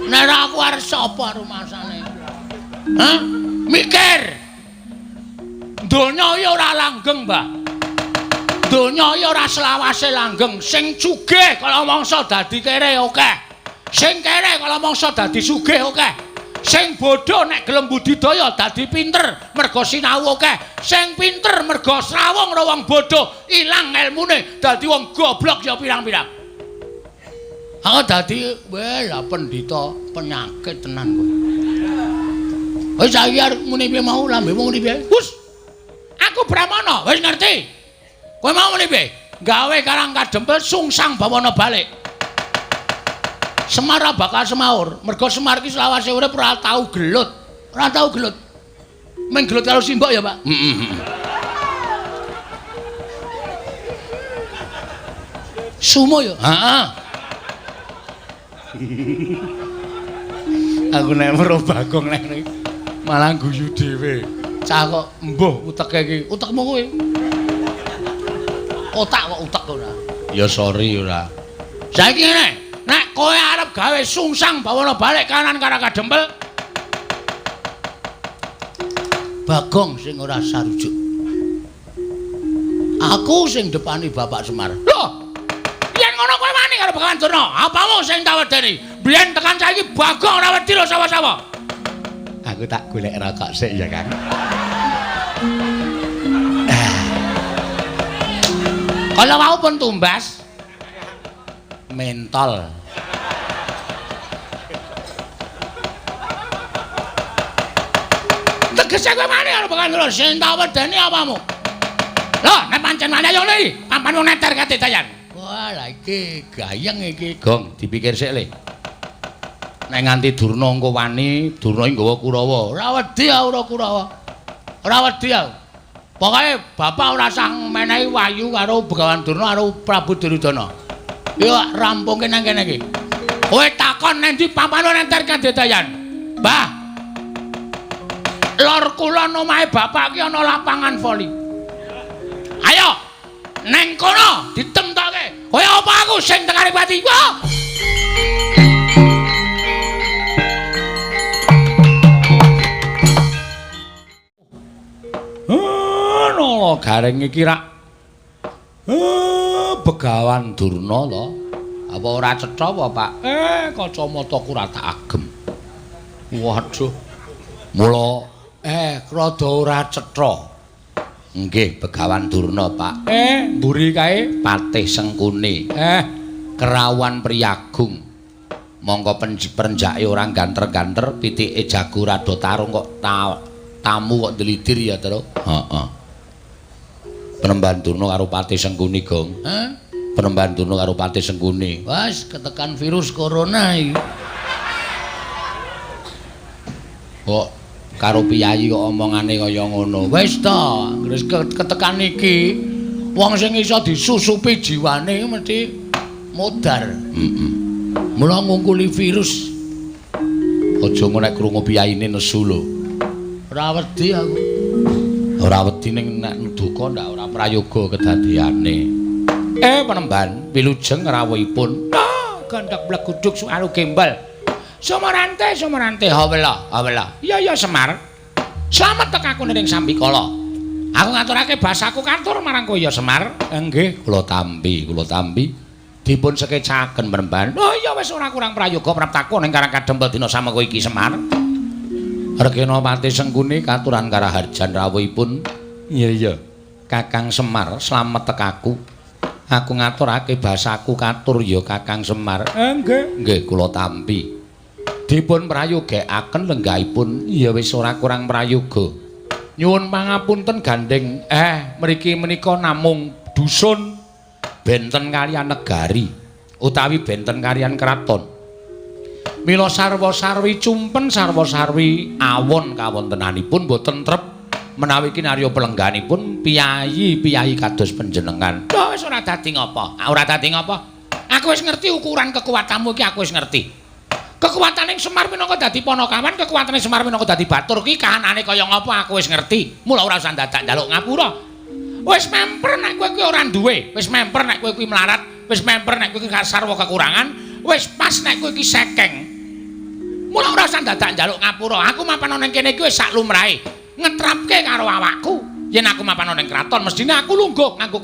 Nek ora aku arep sapa rumasane? Hah? Mikir. Donya iki ora langgeng, Mbah. Donya iki ora selawase langgeng. Sing sugih kala mangsa dadi kere akeh. Sing kere kala mangsa dadi sugih akeh. Sing bodho nek gelem budidaya dadi pinter merga sinau akeh. Sing pinter merga srawung karo wong bodho ilang elmune dadi wong goblok ya pirang-pirang. Aku dadi weh lah pendhita penyakit tenan kowe. Wis saiki arep muni piye mau lambemu muni piye? Wus. Aku Brahmana, wis ngerti. Kowe mau muni piye? Gawe Karang Kadempel sungsang bawana balik. Semar ora bakal semaur, mergo Semar iki selawase urip ora tau gelut. Ora tau gelut. Meng gelut karo simbok ya, Pak? Heeh. Sumo ya? Heeh. Aku nek weruh Bagong nek malah guyu dhewe. Cah kok mbuh uteke iki. Utekmu kuwi. Otak kok utek ora. Ya sorry ora. Saiki ngene, nek kowe arep gawe sungsang bawana balik kanan Karang Kadempel, Bagong sing ora sarujuk. Aku sing depani Bapak Semar. Loh. Yen ngono kowe wani karo Begawan Durna, apamu sing tak wedeni? Biyen tekan saiki Bagong ora wedi lho sapa-sapa. Aku tak golek rokok sik ya, Kang. Kala wau pun tumbas mentol. Tegese kowe wani karo Begawan Durna, sing tak wedeni apamu? Loh, nek pancen wani ayo li, papan wong neter kate dayan. Wah, lah iki gayeng iki, Gong, dipikir sik le. Nek nganti Durna engko wani, Durna iki nggawa Kurawa. Ora wedi aku ora Kurawa. Ora wedi aku. Pokoke bapak ora usah menehi wahyu karo Begawan Durna karo Prabu Duryudana. Yo rampungke nang kene iki. Kowe takon nang ndi papane nenter kadedayan. Mbah. Lor kulon omahe bapak ki ana lapangan voli. Ayo neng kono ditemtoke. Kowe apa aku sing tekane pati? Wah. Nala Gareng iki rak Begawan Durna to. Apa ora cetha apa, Pak? Kacamataku ora tak agem. Waduh. Mula rada ora cetha. Nggih, Begawan Durna, Pak. Mburi kae Patih Sengkuni. Kerawan Priyagung. Mongko perenjake ora ganter-ganter, pitike jago rada tarung kok tamu kok ndelidir ya, Tru. Heeh. Penemban Durna karo Patih Sengkuni, Gong. Hah? Penemban Durna karo Patih Sengkuni. Wes ketekan virus corona iki. Kok karo piyayi kok omongane kaya ngono. Wis to, wis ketekan iki wong sing iso disusupi jiwane mesti modar. Heeh. Mula ngungkuli virus. Aja ngono nek krungu piyayine nesu lho. Ora wedi aku. Ora wedi ning nek duka ndak ora prayoga kedadeane. Penemban wilujeng rawuhipun. Gandhak bleguduk sualu gembal. Sumarante, sumarante, hawela, hawela. Iya iya Semar. Slamet tek aku ning sambikala. Aku ngaturake basaku katur marang kowe ya Semar. Nggih, kula tampi, kula tampi. Dipun sekecaken penemban. Oh iya wis ora kurang prayoga praptaku ning Karang Kadempel dina samengko iki Semar. Rekena Patih Sengkuni katuran karaharjan rawuhipun. Iya iya. Kakang Semar, slamet tek aku. Aku ngaturake basaku katur ya Kakang Semar. Nggih. Nggih, kula tampi. Dipun prayogekaken lenggahipun. Ya wis ora kurang prayoga. Nyuwun pangapunten gandeng. Mriki menika namung dusun benten kaliyan negari utawi benten kaliyan kraton. Mila sarwa-sarwi cumpen sarwa-sarwi awon kawontenanipun boten trep menawi kinarya pelengganipun piyayi-piyayi kados panjenengan. Lho wis ora dadi ngapa? Ora dadi ngapa? Aku wis ngerti ukuran kekuatanmu iki, aku wis ngerti. Kekuatane Semar minangka dadi panakawan, kekuatane Semar minangka dadi batur ki kahanane kaya ngapa aku wis ngerti. Mula ora usah dadak njaluk ngapura. Wis memper nek kowe kuwi ora duwe, wis memper nek kowe kuwi melarat, wis memper nek kowe kuwi sarwa kekurangan, wis pas nek kowe iki sekeng. Mula ora usah dadak njaluk ngapura. Aku mapan ana ning kene iki wis sak lumrahe. Ngetrapke karo awakku. Yen aku mapan ana ning kraton mestine aku lungguh nganggo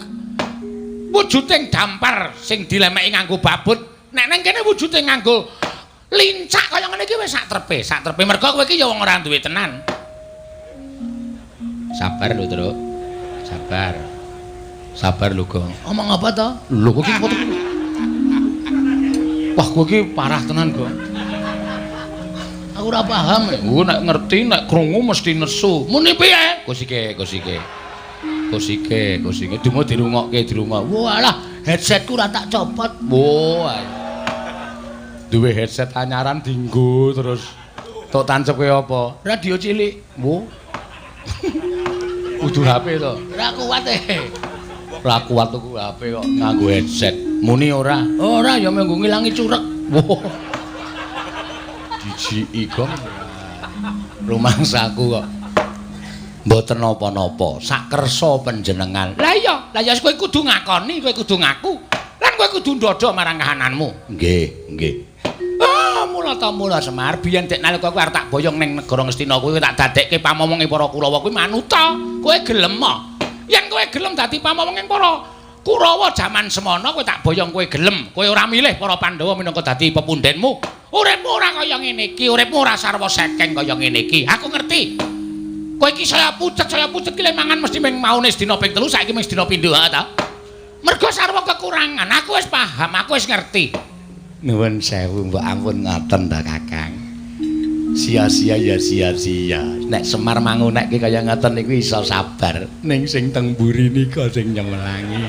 wujuding dampar sing dilemeki nganggo babut. Nek ning kene wujude nganggo lincak kaya ngene iki wis sak trepe, sak trepe. Mergo kowe iki ya wong ora duwe tenan. Sabar lho, Truk. Sabar. Sabar lho, Gong. Omong apa to? Lho kowe iki wah, kowe iki parah tenan, Gong. Aku ora paham. Oh, nek ngerti, nek krungu mesti nesu. Muni piye? Kusike, kusike. Kusike, kusike. Dumo dirungokke, dirungok. Walah, headsetku ora tak copot. Wah. Duwe headset anyaran dinggo terus. Tok tancep kowe apa? Radio cilik. Wo. Kudu HP to. Ora kuat e. Ora kuat tuku HP kok nganggo headset. Muni ora? Ora, ya menggo ngilangi curek. Wo. Dijiki Gong. Rumangsaku kok mboten napa-napa. Sakersa panjenengan. Lah iya, lah ya kowe kudu ngakoni, kowe kudu ngaku. Lan kowe kudu ndodho marang kahananmu. Nggih, nggih. Ah, mula ta mula Semar, biyen dek nalika kowe arep tak boyong ning negara Ngastina kuwi tak dadekke pamomonge para Kurawa kuwi manuta. Kowe gelem ah? Yen kowe gelem dadi pamomonge para Kurawa jaman semono kowe tak boyong kowe gelem. Kowe ora milih para Pandhawa minangka dadi pepundhenmu. Uripmu ora kaya ngene iki, uripmu ora sarwa sekeng kaya ngene iki. Aku ngerti. Kowe iki saya pucet ki le mangan mesti ming maune sedina ping 3, saiki ming sedina pindho ha ta. Mergo sarwa kekurangan, aku wis paham, aku wis ngerti. Nuwun sewu mbok ampun ngoten ta Kakang. Sia-sia ya sia-sia. Nek Semar mangunekke kaya ngoten niku iso sabar. Ning sing teng mburi nika sing nyemelangi.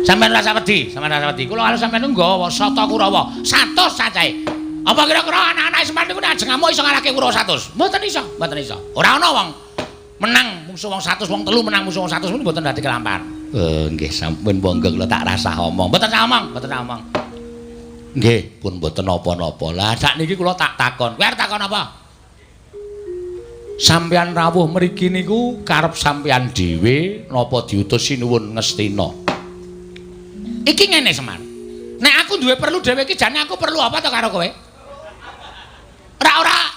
Sampeyan ora usah wedi, sampeyan ora usah wedi. Kula karo sampeyan nggawa sata Kurawa 100 cacahe. Apa kira-kira anak-anak Semar niku nek ajeng ngamuk iso ngalahke Kurawa 100? Mboten iso, mboten iso. Ora ana wong menang musuh wong 100, wong telu menang musuh wong 100 mboten dadi kelampahan. Nggih sampun monggo kula tak rasah omong. Mboten sah omong, mboten sah omong. Nggih, pun mboten napa-napa. Lah sakniki kula tak takon. Kowe arep takon apa? Sampeyan rawuh mriki niku karep sampeyan dhewe napa diutus Sinuwun Ngastina? Iki ngene Semar. Nek aku duwe perlu dhewe iki jane aku perlu apa to karo kowe?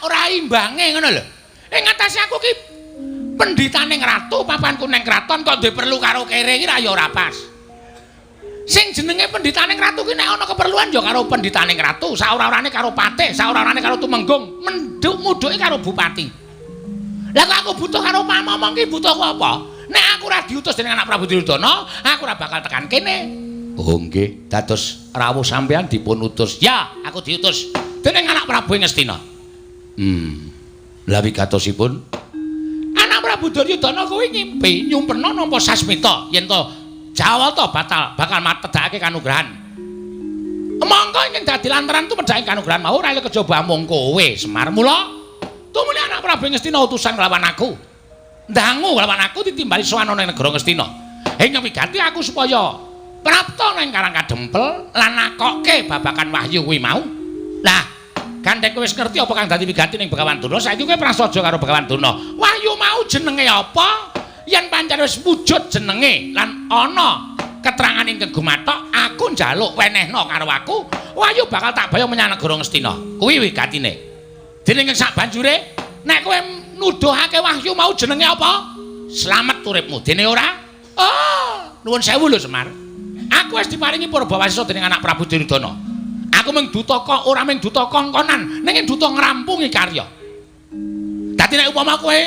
Ora imbange ngono lho. Ing atase aku ki pendhitane ratu, papanku nang kraton kok duwe perlu karo kere iki ra ya ora pas. Sing jenenge pendhitane ratu ki nek ana keperluan ya karo pendhitane ratu, saora-orane karo patih, saora-orane karo tumenggung, menduk mudhuke karo bupati. Lah kok aku butuh karo pamomong ki butuhku apa? Nek aku ora diutus dening anak Prabu Duryudana, aku ora bakal tekan kene. Oh nggih, dados rawuh sampeyan dipun utus. Ya, aku diutus dening anak Prabu Ngastina. Lah wigatosipun anak Prabu Duryudana kuwi ngimpi nyumpena nampa sasmita yen to Jawata batal bakal matedhakake kanugrahan. Mongko ingkang dadi lantaran tumedhake kanugrahan mau ora kejaba amung kowe Semar. Mula tumuli anak Prabu Ngastina utusan nglawan aku. Ndangu nglawan aku ditimbali sowan ana ning negara Ngastina. Ing wigati aku supaya prapta nang Karang Kadempel lan nakokke babakan wahyu kuwi mau. Lah, gandeng kowe wis ngerti apa kang dadi wigati ning Begawan Durna, saiki kowe prasaja karo Begawan Durna. Wahyu mau jenenge apa? Yen pancen wis wujud jenenge lan ana keterangan ingkang gumathok, aku njaluk wenehna karo aku, wahyu bakal tak bayang menyang negara Ngastina. Kuwi wigatine. Dening ing sak banjure, nek kowe nuduhake wahyu mau jenenge apa? Slamet uripmu. Dene ora? Oh, nuwun sewu lho Semar. Aku wis diparingi purbawasisa dening anak Prabu Duryudana. Aku mung duta kok ora mung duta kongkonan, ning duta ngrampungi karya. Dadi nek upama kowe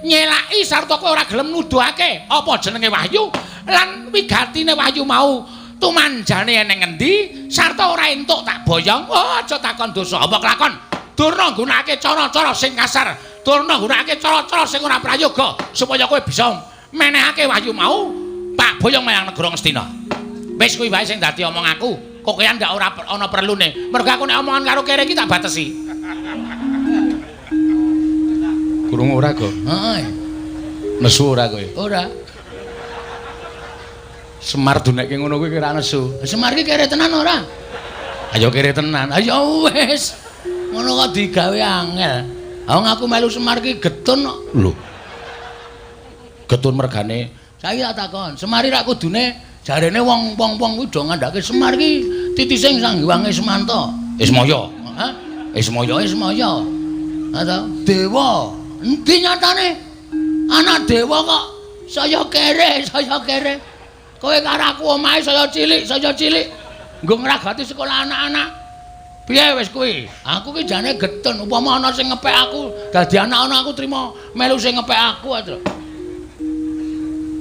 nyelaki sarta kowe ora gelem nuduhake apa jenenge wahyu lan wigatine wahyu mau tumanjane ning ngendi sarta ora entuk tak boyong, oh aja takon dosa apa kelakon. Durna nggunakake cara-cara sing kasar, durna nggunakake cara-cara sing ora prayoga supaya kowe bisa menehake wahyu mau tak boyong menyang negara Ngastina. Wis kuwi wae sing dadi omong aku. Kokean ndak ora ana perlune. Mergo aku nek omongan karo kere iki tak batesi. Krungu ora, Go? Heeh. Nesu ora kowe? Ora. Semar dunekke ngono kuwi kira nesu. Semar iki kere tenan ora? Ayo kere tenan. Ayo wis. Ngono kok digawe angel. Wong aku melu Semar ki getun kok. Lho. Getun mergane. Saiki tak takon, Semar iki rak kudune jarene wong-wong kuwi do ngandhake Semar ki titise Sang Hyang Ismanta. Ismaya. Hah? Ismaya Ismaya. Ha to? Dewa. Endi nyatane? Anak dewa kok saya kere, saya kere. Kowe karo aku omahe saya cilik, saya cilik. Nggo ngragati sekolah anak-anak. Piye wis kuwi? Aku ki jane getun upama ana sing ngepek aku, dadi anak-anak aku trima melu sing ngepek aku aja.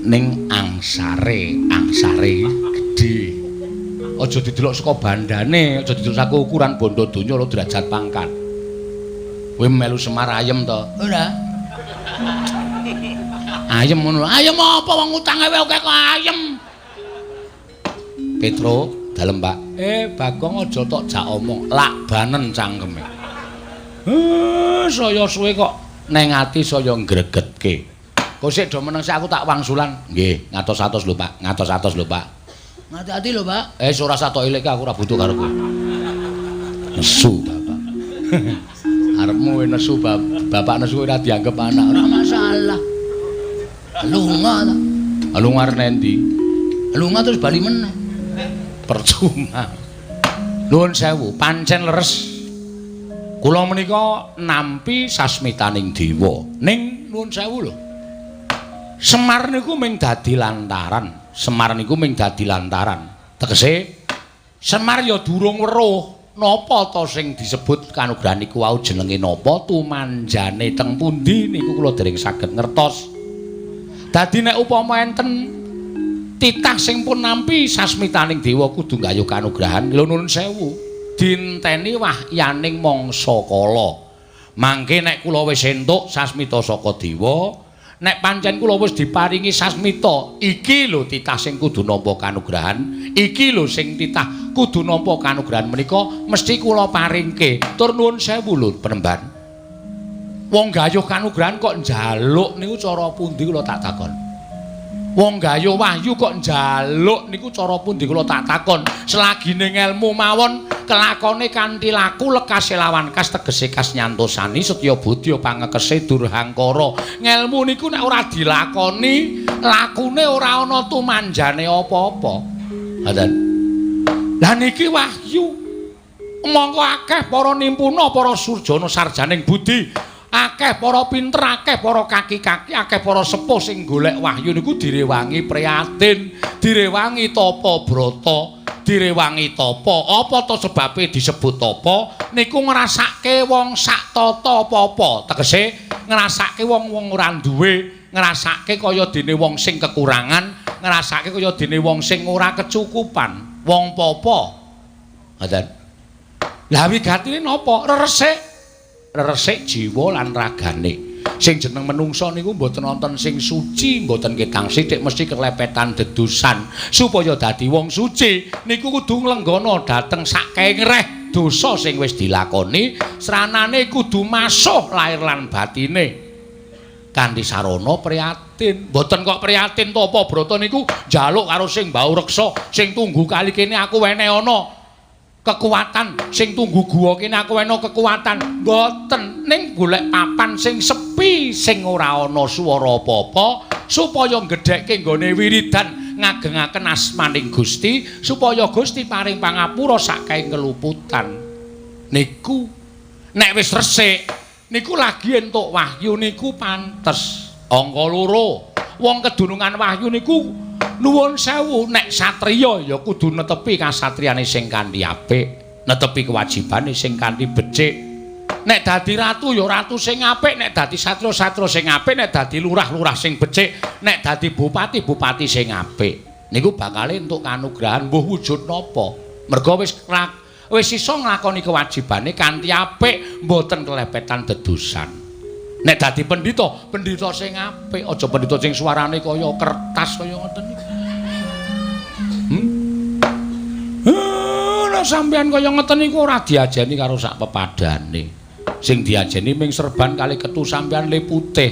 Ning angsare, angsare gedhe. Aja didelok saka bandane, aja didelok saka ukuran bondo donya lho derajat pangkat. Kowe melu Semar ayem to? Ora. Ayem ngono. Ayem apa wong utange wae akeh kok ayem. Petro, dalem Pak. Bagong aja tok jak omong, lak banen cangkeme. Saya suwe kok neng ati saya ngregetke. Kok sik do meneng sik aku tak wangsulan. Nggih, ngatos-atos lho Pak, ngatos-atos lho Pak. Hati-hati lho, Pak. Ora satok ileke aku ora butuh karo kowe. Nesu, Bapak. Arepmu nesu, Bapak nesu ora dianggep anak. Ora masalah. Lunga ta. Lunga arep endi? Lunga terus bali meneh. Percuma. Nuwun sewu, pancen leres. Kula menika nampi sasmitaning dewa. Ning nuwun sewu lho. Semar niku mung dadi lantaran. Semar niku mung dadi lantaran. Tegese Semar ya durung weruh napa ta sing disebut kanugrahan niku wau jenenge napa, tumanjane teng pundi niku kula dereng saged ngertos. Dadi nek upama enten titah sing pun nampi sasmitaning dewa kudu nggayuh kanugrahan, lho nuwun sewu, dinteni wahyaning mangsa kala. Mangke nek kula wis entuk sasmita saka dewa, nek pancen kula wis diparingi sasmita, iki lho titah sing kudu nampa kanugrahan, iki lho sing titah kudu nampa kanugrahan menika mesti kula paringke. Tur nuwun sewu lho penemban. Wong gayuh kanugrahan kok njaluk niku cara pundi kula tak takon. Wong gayuh wahyu kok njaluk niku cara pundi kula tak takon. Selagine ngelmu mawon kelakone kanthi laku lekase lawan kas tegese kas nyantosani setya budya pangekese durhangkara. Ngelmu niku nek ora dilakoni, lakune ora ana tumanjane apa-apa. Ngoten. Lah niki wahyu. Mongko akeh para nimpuna, para surjana sarjaning budi, akeh para pinter, akeh para kaki-kaki, akeh para sepuh sing golek wahyu niku direwangi prihatin, direwangi tapa brata, direwangi tapa. Apa to sebabe disebut tapa? Niku ngrasake wong sak tata apa-apa. Tegese ngrasake wong-wong ora duwe, ngrasake kaya dene wong sing kekurangan, ngrasake kaya dene wong sing ora kecukupan, wong papa. Ngoten. Lah wigatine napa? Reresik. Reresik jiwa lan ragane. Sing jeneng menungsa niku mboten wonten sing suci, mboten ketang sithik mesti kelepetan dedusan. Supaya dadi wong suci niku kudu nglenggana dhateng sakehe ngreh dosa sing wis dilakoni, sranane kudu masuh lahir lan batine. Kanthi sarana prihatin. Mboten kok prihatin tapa brata niku njaluk karo sing mbau reksa, sing tunggu kali kene aku wene ana kekuatan, sing tunggu guwa kene aku wena kekuatan. Mboten, ning golek papan sing sepi, sing ora ana swara apa-apa, supaya ngedhekke nggone wiridan ngagengaken asmaning Gusti, supaya Gusti paring pangapura saking keluputan. Niku nek wis resik niku lagi entuk wahyu niku pantes. Angka loro, wong kedunungan wahyu niku nuwun sewu, nek satriya ya kudu netepi kasatriyane sing kanthi apik, netepi kewajibane sing kanthi becik. Nek dadi ratu ya ratu sing apik, nek dadi satria-satria sing apik, nek dadi lurah-lurah sing becik, nek dadi bupati-bupati sing apik. Niku bakale entuk kanugrahan mbuh wujud napa. Merga wis iso nglakoni kewajibane kanthi apik, mboten kelepetan dedusan. Nek dadi pendhita, pendhita sing apik, aja pendhita sing suarane kaya kertas kaya ngoten niku. Nek sampeyan kaya ngoten niku ora diajeni karo sak pepadane. Sing diajeni ming serban kali ketu sampeyan le putih.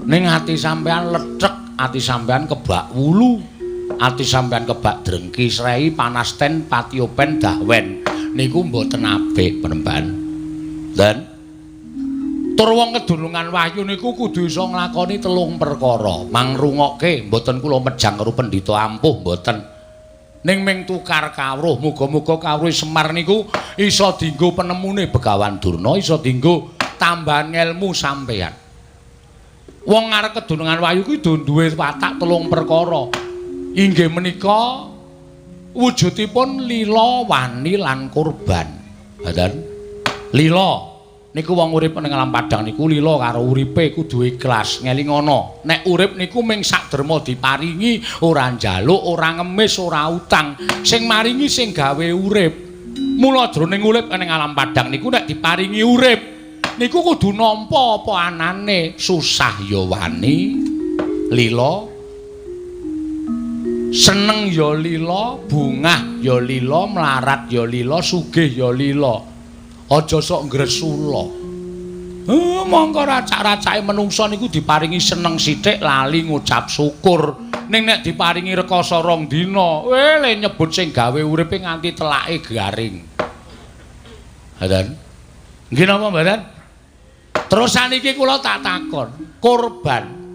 Ning ati sampeyan lethek, ati sampeyan kebak wulu, ati sampeyan kebak drengki srei panasten patiopen dahwen. Niku mboten apik penemban. Dan tur wong kedunungan wahyu niku kudu iso nglakoni telung perkara. Mangrungokke, mboten kula mejang karo pendhita ampuh mboten. Ning ming tukar kawruh, muga-muga kawruh Semar niku iso dienggo penemune Begawan Durna, iso dienggo tambahan ngelmu sampeyan. Wong arep kedunungan wahyu kuwi duwe watak telung perkara. Inggih menika wujudipun lila, wani lan kurban. Ngoten. Lila niku wong urip ning alam padang niku lila karo uripe kudu ikhlas, ngelingono. Nek urip niku ming sak derma diparingi, ora njaluk, ora ngemis, ora utang. Sing maringi sing gawe urip. Mula jroning urip ning alam padang niku nek diparingi urip niku kudu nampa apa anane, susah ya wani, lila, seneng ya lila, bungah ya lila, mlarat ya lila, sugih ya lila. Aja sok ngresula. Mongko racak-racake menungsa niku diparingi seneng sithik lali ngucap syukur. Ning nek diparingi rekoso rong dina, le nyebut sing gawe uripe nganti telake garing. Ngoten. Nggih napa mboten? Terus saniki kula tak takon, korban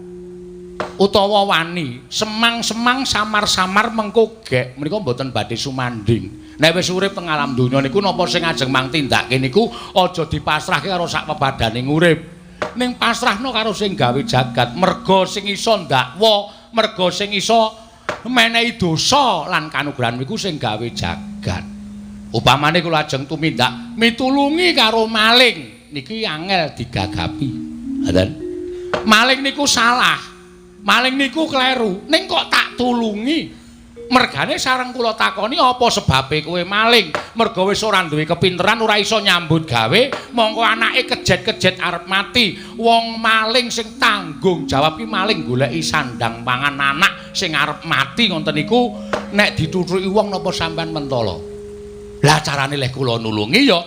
utawa wani, semang-semang samar-samar mengko gek menika mboten badhe sumanding. Nek wis urip teng alam donya niku napa sing ajeng mang tindake niku aja dipasrahke karo sak pepadaning urip. Ning pasrahno karo sing gawe jagat, merga sing iso ndakwa, merga sing iso menehi dosa lan kanugrahan niku sing gawe jagat. Upamane kula ajeng tumindak mitulungi karo maling niki angel digagapi. Ngoten. Maling niku salah. Maling niku kleru. Ning kok tak tulungi? Mergane sareng kula takoni apa sebabe kowe maling? Merga wis ora duwe kepinteran, ora iso nyambut gawe, mongko anake kejet-kejet arep mati. Wong maling sing tanggung jawab ki maling goleki sandang pangan anak sing arep mati ngoten niku nek dituthuki wong napa sampean mentala? Lah carane leh kula nulungi ya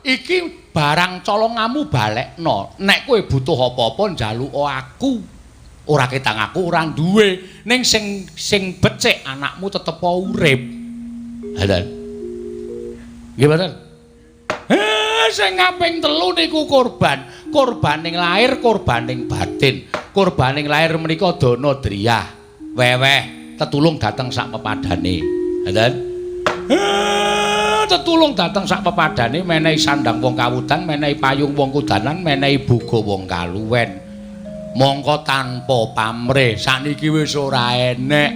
iki barang colongamu balekno. Nek kowe butuh apa-apa njaluka aku. Ora ketang aku ora duwe, ning sing becik anakmu tetep urip. Ngoten. Nggih mboten? Sing kaping telu niku korban. Korbaning lahir, korbaning batin. Korbaning lahir menika dana driyah, weweh, tetulung dateng sak pepadane. Ngoten. Tetulung dateng sak pepadane, menehi sandang wong kawudan, menehi payung wong kudanan, menehi boga wong kaluwen. Mongko tanpa pamrih sakniki wis ora enek.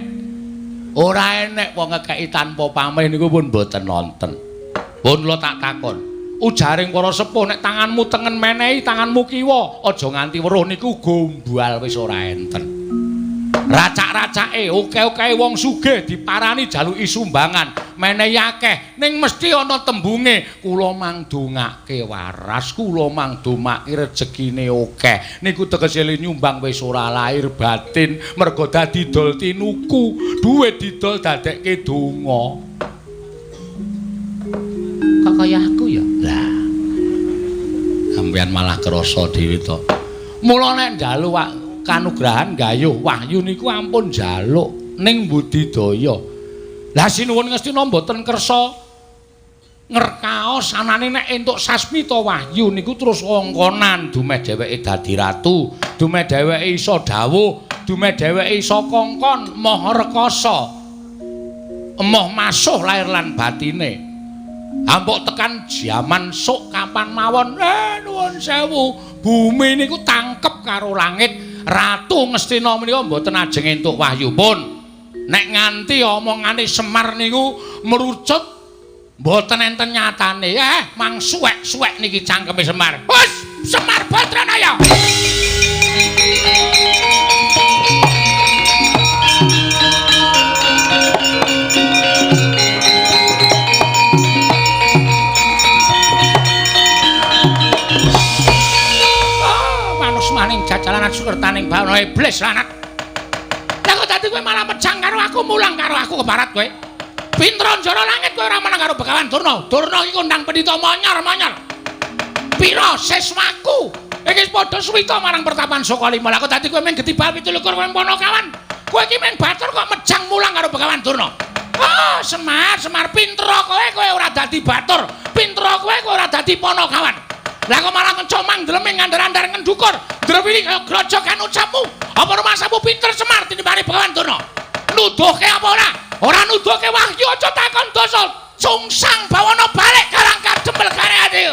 Ora enek wong ngekeki tanpa pamrih niku pun mboten nonten. Pun kula tak takon, ujaring para sepuh nek tanganmu tengen menehi tanganmu kiwa, aja nganti weruh niku gombal wis ora enten. Racak-racake oke-oke wong sugih diparani jaluki sumbangan, menehi akeh, ning mesti ana tembunge kula mangdongake waras, kula mangdomake rejekine akeh. Niku tegese nyumbang wis ora lahir batin, merga dadi dol tinuku, duwe didol dadekke donga. Kok kaya aku ya? Lah. Sampeyan malah krasa dhewe to. Mula nek njaluk kanugrahan gayuh wahyu niku ampun njaluk ning budidaya. Lah sinuwun Ngastina mboten kersa ngerkaos anane nek entuk sasmita wahyu niku terus kongkonan dumeh dheweke dadi ratu, dumeh dheweke iso dawuh, dumeh dheweke iso kongkon maha rekasa. Emoh masuh lahir lan batine. Ampuk tekan jaman sok kapan mawon, nuwun sewu, bumi niku tangkep karo langit. Ratu Ngastina menika mboten ajeng entuk wahyu pun. Nek nganti omongane Semar niku merucut mboten enten nyatane. Mang suwek-suwek niki cangkeme Semar. Hus, Semar Badranaya. Maning jajalanan sukertaning bawana iblis lanat. Lah kok dadi kowe malah mejang karo aku, mulang karo aku kebarat kowe. Pinter njara langit kowe ora menang karo Begawan Durna. Durna iki kondang pendhita monyor-monyor. Pira siswaku iki padha suwita marang pertapan Sukalima. Lah kok dadi kowe mung getibal 27 kowe ponokawan. Kowe iki mung batur kok mejang mulang karo Begawan Durna. Oh, Semar, Semar pinter kowe, kowe ora dadi batur. Pinter kowe, kowe ora dadi ponokawan. Lah kok malah ngecomang ndleming ngandar-andar ngendukur. Ndrewili kaya grojogan ucapmu. Apa rumasamu pinter Semar tinimbane Begawan Durna? Nuduhke apa ora? Ora nuduhke wahyu aja takon dosa. Sungsang bawana balik Karang Kadempel kareane.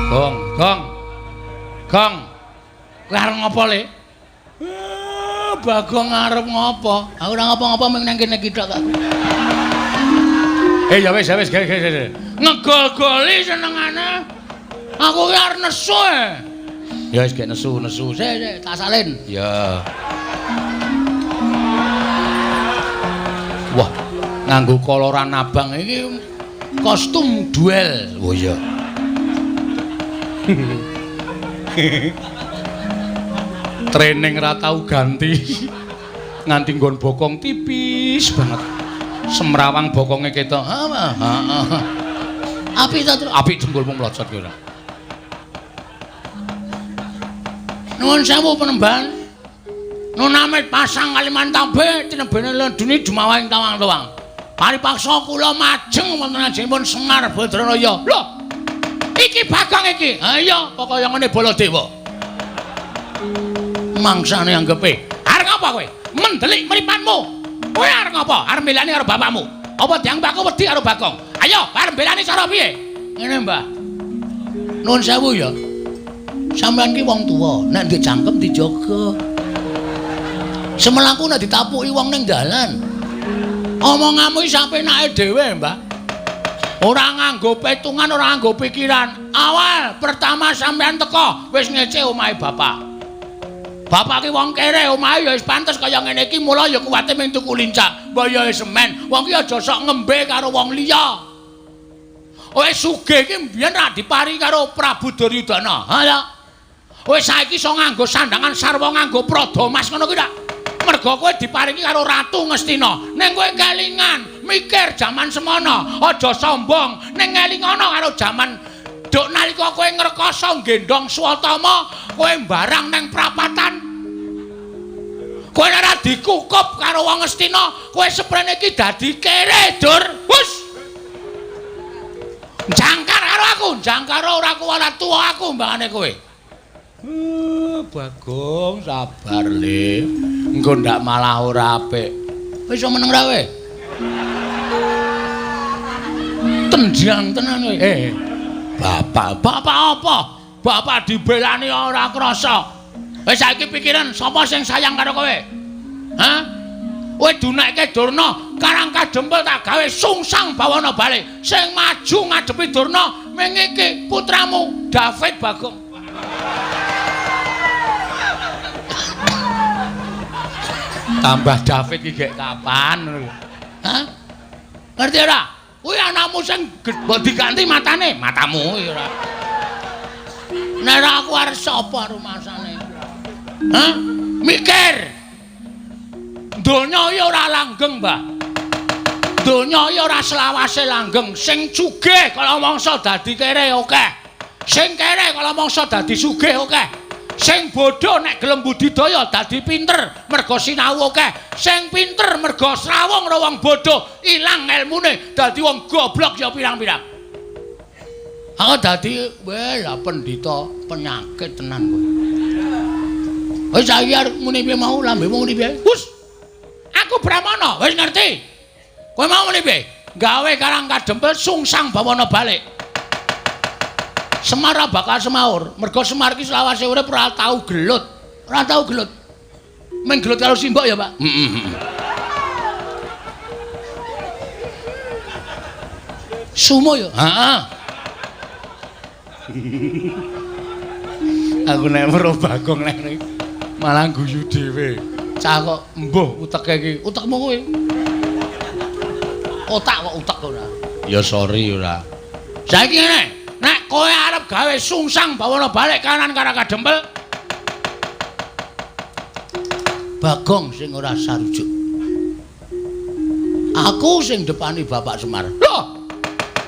Gong, gong. Gong. Kowe arep ngopo, Le? Bagong arep ngopo? Aku ora ngopo-ngopo mung nang kene iki tok kok. Ya wis, ya wis, ge. Ngegol-goli senengane. Aku ki arep nesu. Ya wis gek nesu. Sik, tak salin. Ya. Wah, nganggo koloran abang iki kostum duel. Oh iya. Training ra tau ganti. Nganti nggon bokong tipis banget. Semrawang bokonge ketok. Heeh. Apik ta, Tru? Apik jengkulmu mlocot ki ora. Nuwun sewu penemban. Nunamit pasang Kalimantan tinebene ledune jumawahing tawang-tawang. Paripaksa kula majeng wonten ajengipun Semar Badranaya. Lho. Iki Bagong iki. Ha iya, pokoke ngene Baladewa. Mangsane anggepe. Arep ngapa kowe? Mendelik mripatmu. Kowe arep ngapa? Arep mbelani karo bapakmu. Apa dianggep aku wedi karo Bagong? Ayo, arep mbelani cara piye? Ngene, Mbah. Nuwun sewu ya. Sampeyan ki wong tuwa, nek ndek jangkem dijaga. Semelaku nek ditapuki wong ning dalan. Omonganmu iki sapenake dhewe, Mbah. Ora nganggo petungan, ora nganggo pikiran. Awal pertama sampeyan teko wis ngece omahe bapak. Bapak ki wong kere, omahe ya wis pantes kaya ngene iki, mula ya kuwate mung tuku lincak. Mbah ya wis semen, wong ki aja sok ngembe karo wong liya. Wis sugih iki mbiyen ra dipari karo Prabu Duryudana. Ha ya. Wis saiki iso nganggo sandangan sarwa nganggo prada mas ngono kuwi ta. Mergo kowe diparingi karo Ratu Ngastina. Ning kowe kelingan, mikir jaman semono, aja sombong. Ning ngelingono karo jaman duk nalika kowe ngrekoso nggendhong Swatama, kowe mbarang ning prapatan. Kowe ora dikukup karo wong Ngastina, kowe seprene iki dadi kere, Dur. Hus. Jangkar karo aku, jangkar ora kuwala tuwa aku mbangane kowe. Bagong sabar le. Engko ndak malah ora apik. Wis iso meneng ra kowe? Tenjang tenan kowe. Bapak, bapak apa? Bapak dibelani ora krasa. Wis saiki pikiran sapa sing sayang karo kowe? Hah? Kowe dunekke Durna, Karang Kadempel tak gawe sungsang bawana balik. Sing maju ngadepi Durna ming iki putramu David Bagong. Tambah David iki gek kapan ngono lho. Hah? Ngerti ora? Kuwi anakmu sing mbok diganti matane, matamu kuwi ora. Nek ora aku arep sapa rumasane? Hah? Mikir. Donya iki ora langgeng, Mbah. Donya iki ora selawase langgeng. Sing sugih kala mangsa dadi kere akeh. Sing kere kala mangsa dadi sugih akeh. Sing bodho nek gelem budidaya dadi pinter mergo sinau akeh. Sing pinter mergo srawung karo wong bodho ilang elmune dadi wong goblok ya pirang-pirang. Aku dadi weh lah pendhita penyakit tenan kowe. Wis saiki arep muni piye mau lambemu muni piye? Hus. Aku Brahmana, wis ngerti. Kowe mau muni piye? Gawe Karang Kadempel sungsang bawana balik. Semar bakal semaur, mergo Semar iki selawase urip ora tau gelut. Ora tau gelut. Mung gelut karo simbok ya, Pak. Heeh. Sumo ya? Heeh. Aku nek weruh Bagong nek malah guyu dhewe. Cah kok mbuh uteke iki. Utekmu kowe. Otak kok utek ora. Ya sorry ora. Saiki ngene. Nek kowe arep gawe sungsang bawana balik kanan Karang Kadempel, Bagong sing ora sarujuk. Aku sing depani Bapak Semar. Lho,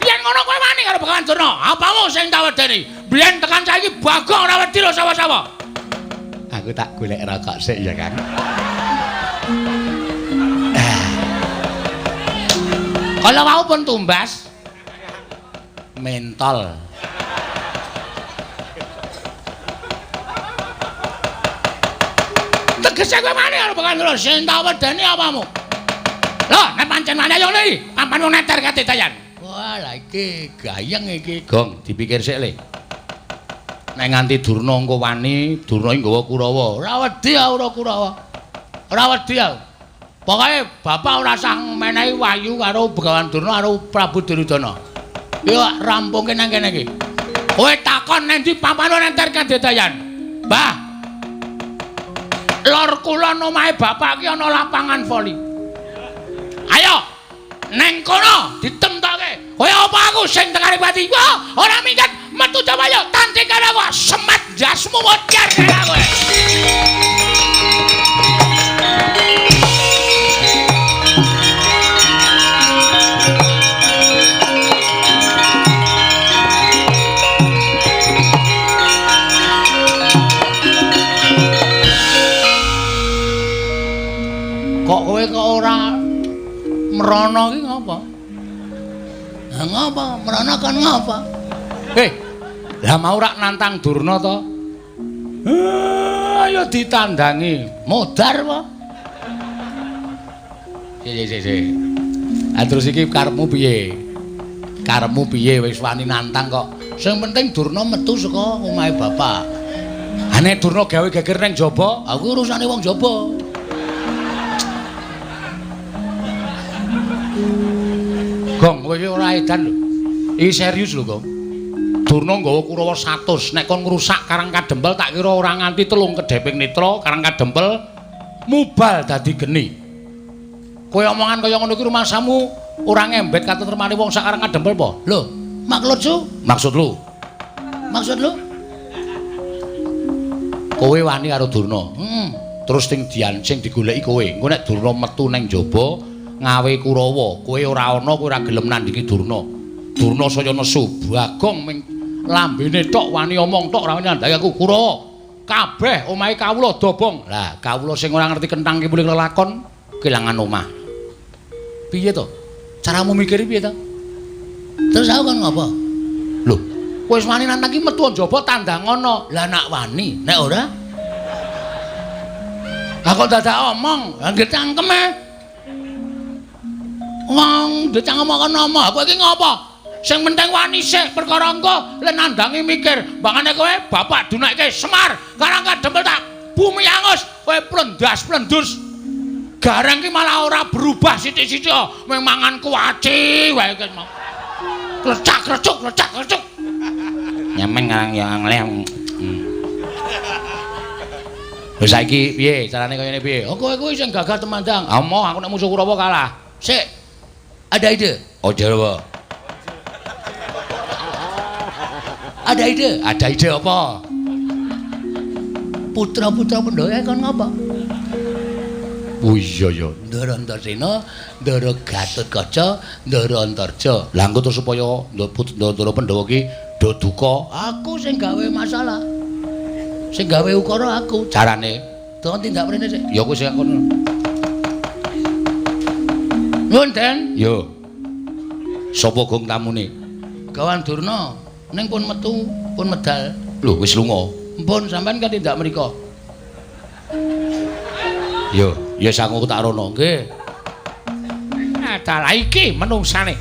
yen ngono kowe wani karo Begawan Durna, apamu sing tak wedeni? Biyen tekan saiki Bagong ora wedi lho sapa-sapa. Aku tak golek rokok sik ya, Kang. Kalau wau pun tumbas mentol. Tegese kowe wani karo Begawan Durna sing tak wedeni apamu? Lho, nek pancen wani ayo ngene iki, papan wong neter kadedayan. Wah, lah iki gayeng iki. Gong, dipikir sik le. Nek nganti Durna engko wani, Durna iki nggawa Kurawa. Ora wedi aku ora Kurawa. Ora wedi aku. Pokoke bapak ora usah menehi wahyu karo Begawan Durna karo Prabu Duryudana. Yo rampungke nang kene iki. Kowe takon nang ndi papan wong neter kadedayan? Mbah. Lor kulon omahe bapak ki ana lapangan voli. Ayo neng kono ditemtoke. Kowe apa aku sing tekane pati? Wah, ora minggat metu coba yo tanding karo aku semat jasmu modar karo kowe. Kok kowe kok ora merono ki ngapa? Lah ngapa? Merono kon ngapa? Lah mau rak nantang Durna to? Ayo ditandangi. Modar apa? Sik. Ah terus iki karepmu piye? Karepmu piye wis wani nantang kok. Sing penting Durna metu saka omahe bapak. Ha nek Durna gawe geger nang jaba, aku urusane wong jaba. Gong, kowe iki ora edan lho. Iki serius lho, Gong. Durna nggawa Kurawa 100, nek kon ngrusak Karang Kadempel tak kira ora nganti 3 kedheping netra Karang Kadempel mubal dadi geni. Kowe omongan kaya ngono iki rumasamu ora ngembet katentremane wong sak Karang Kadempel apa? Lho, maksudku? Maksud lu? Maksud lu? Kowe wani karo Durna. Heeh. Terus sing diancing digoleki kowe. Engko nek Durna metu nang jaba ngawe Kurawa, kowe ora ana, kowe ora gelem nandingi Durna. Durna saya nesu, Bagong ming lambene tok wani omong tok ora wani nandhangi aku Kurawa. Kabeh omahe kawula dobong. Lah, kawula sing ora ngerti kenthang kipuling lelakon kelangan omah. Piye to? Caramu mikir piye to? Terus aku kon ngopo? Lho, kowe wis wani nantang ki metu njaba tandang ana. Lah nak wani, nek ora? Lah kok dadak omong, lah nggih cangkeme. Wong ndecang omong kono omong, kowe iki ngopo? Sing penting wani sik perkara engko le nandangi mikir. Mbangane kowe bapak dunekke Semar, Karang Kadempel tak bumi angus, kowe plendas-plendus. Gareng ki malah ora berubah sithik-sithik, mung mangan kuaci wae ki mau. Klecak-klecuk, klecak-klecuk. Nyemen ngarang ya ngleh. Wis saiki piye carane kaya ngene piye? Oh kowe kuwi sing gagah temandang. Ah moh aku nek musuh Kurawa kalah. Sik. Ada ide? Oh, apa? Ada ide? Ada ide apa? Putra-putra Pandhawa kon ngapa? Oh iya ya. Ndara Antasena, Ndara Gatotkaca, Ndara Antarja. Lah engko terus supaya Ndara Pandhawa ki do duka, aku sing gawe masalah. Sing gawe ukara aku. Carane? Tolong tindak mrene sik. Ya kowe sing kono. Nyuwun, Den. Yo. Sapa gong tamune? Gawan Durna. Ning pun metu, pun medal. Lho, wis lunga. Mpun sampean kan tindak mriko. Yo, ya sangu tak rono. Nggih. Adalah iki menungsane.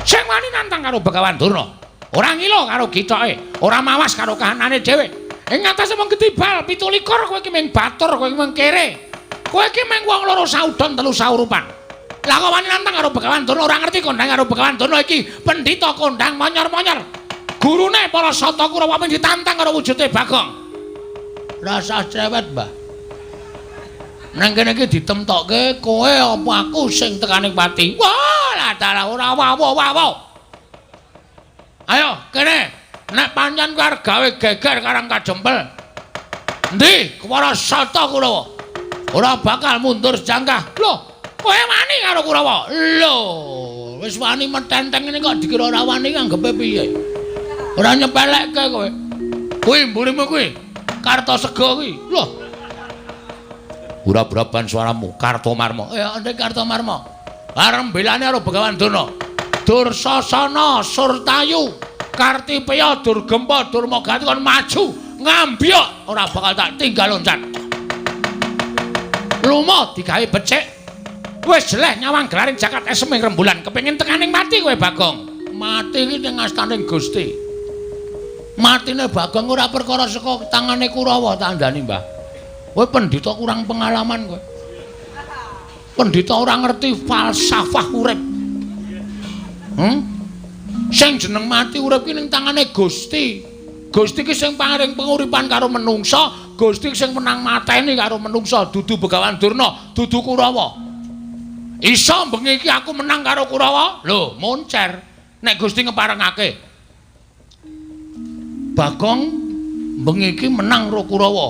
Sing wani nantang karo Begawan Durna. Ora ngilo karo gitoke, ora mawas karo kahanane dhewe. Ing atase mung ketibal 27 kowe iki mung batur, kowe iki mung kere. Kowe iki mung wong loro saudon telu saurupan. Lah kok wani nantang karo Begawan Durna ora ngerti kondang karo Begawan Durna iki pendhita kondang monyor-monyor. Gurune para Sata Kurawa mung ditantang karo wujude Bagong. Rasah cewet, Mbah. Nang kene iki ditemtokke kowe apa aku sing tekane pati. Wah, lah dalah ora wawo-wawo. Ayo kene, nek pancen kowe arep gawe geger Karang Kadempel. Endi para Sata Kurawa? Ora bakal mundur sejangkah. Lho, kowe wani karo Kurawa? Lho, wis wani metenteng ngene kok dikira ora wani anggepe piye? Ora nyepelekke kowe. Kuwi mburimu kuwi. Kartasega kuwi. Lho. Ora braban suaramu, Kartomarma. Ya, ndek Kartomarma. Arep mbelani karo Begawan Durna. Dursasana, Surtayu, Kartipeya, Durgempa, Durmagati kon maju, ngambyok ora bakal tak tinggal loncat. Lumo digawe becik. Wis jeleh nyawang gelaring jagat esem ing rembulan, kepengin tekaning mati kowe Bagong. Mati iki ning astaning Gusti. Matine Bagong ora perkara saka tangane Kurawa tandani, Mbah. Kowe pendhita kurang pengalaman kowe. Pendhita ora ngerti falsafah urip. Sing jeneng mati urip ki ning tangane Gusti. Gusti ki sing paring penguripan karo menungsa, Gusti sing menang mateni karo menungsa, dudu Begawan Durna, dudu Kurawa. Iso bengi iki aku menang karo Kurawa? Lho, moncer. Nek Gusti ngeparengake. Bagong bengi iki menang karo Kurawa.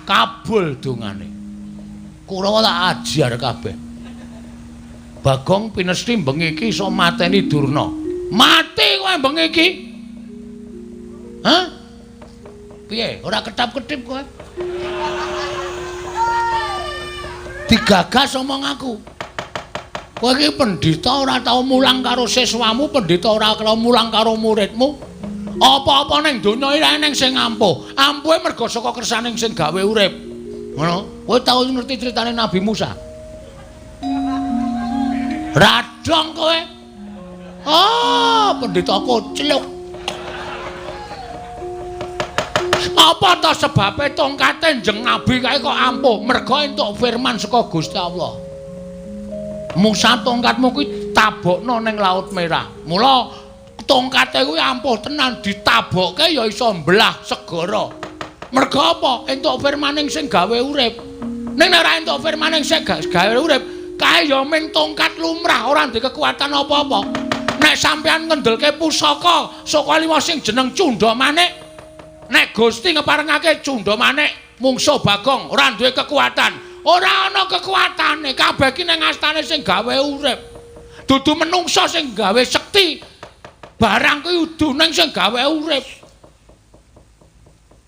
Kabul dongane. Kurawa tak ajar kabeh. Bagong pinesti bengi iki iso mateni Durna. Mati kowe bengi iki. Hah? Piye? Ora ketap-ketip kowe? Digagas omong aku. Kowe iki pendhita ora tau mulang karo siswamu, pendhita ora tau mulang karo muridmu. Apa-apa ning donya iki eneng sing ampuh. Ampuhe mergo saka kersaning sing gawe urip. Ngono. Kowe tau ngerti critane Nabi Musa? Radong kowe. Ah, pendhita kocluk. Apa ta sebabe tongkate Kanjeng Nabi kae kok ampuh? Mergo entuk firman saka Gusti Allah. Musa tongkatmu kuwi tabokno ning Laut Merah. Mula tongkate kuwi ampuh tenan, ditabokke ya iso mbelah segara. Mergo apa? Entuk firmaning sing gawe urip. Ning nek ora entuk firmaning sing gawe urip, kae ya ming tongkat lumrah, ora ndek kekuatan apa-apa. Nek sampean ngendelke pusaka saka liwa sing jeneng Cundha Manik, nek Gusti ngeparengake Cundha Manik mungsuh Bagong ora duwe kekuatan. Ora ana kekuatane, kabeh ki ning astane sing gawe urip. Dudu menungsa sing gawe sekti. Barang kuwi udu ning sing gawe urip.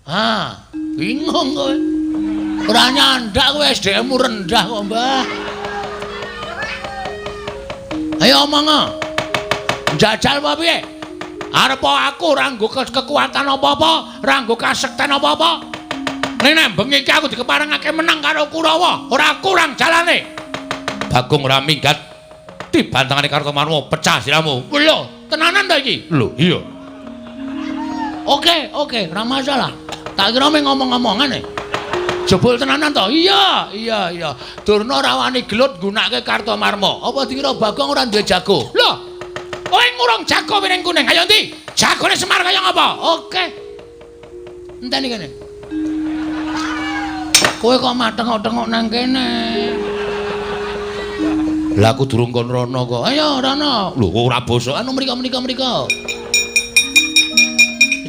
Ah, bingung kowe. Ora nyandak kowe, SDM-mu rendah kok, Mbah. Ayo omong. Njajal apa piye? Arep aku ora nggo kekuatan apa-apa, ora nggo kasekten apa-apa. Ning nek bengi iki aku dikeparengake menang karo Kurawa, ora kurang jalane. Bagong ora minggat dibantangane Kartomarma, pecah siramu. Lho, tenanan ta iki? Lho, iya. Oke, oke, ora masalah. Tak kira mung ngomong-ngomongan e. Jebul tenanan to? Iya, iya, iya. Durna ora wani gelut nggunakake Kartomarma. Apa dikira Bagong ora duwe jago? Lho, kowe ngurung jago piring kuning. Ayo ndi? Jagone Semar kaya ngapa? Oke. Enteni kene. Kowe kok matengok-tengok nang kene? Lah aku durung kon rono kok. Ayo rono. Lho kok ora basa. Anu mriko mriko mriko.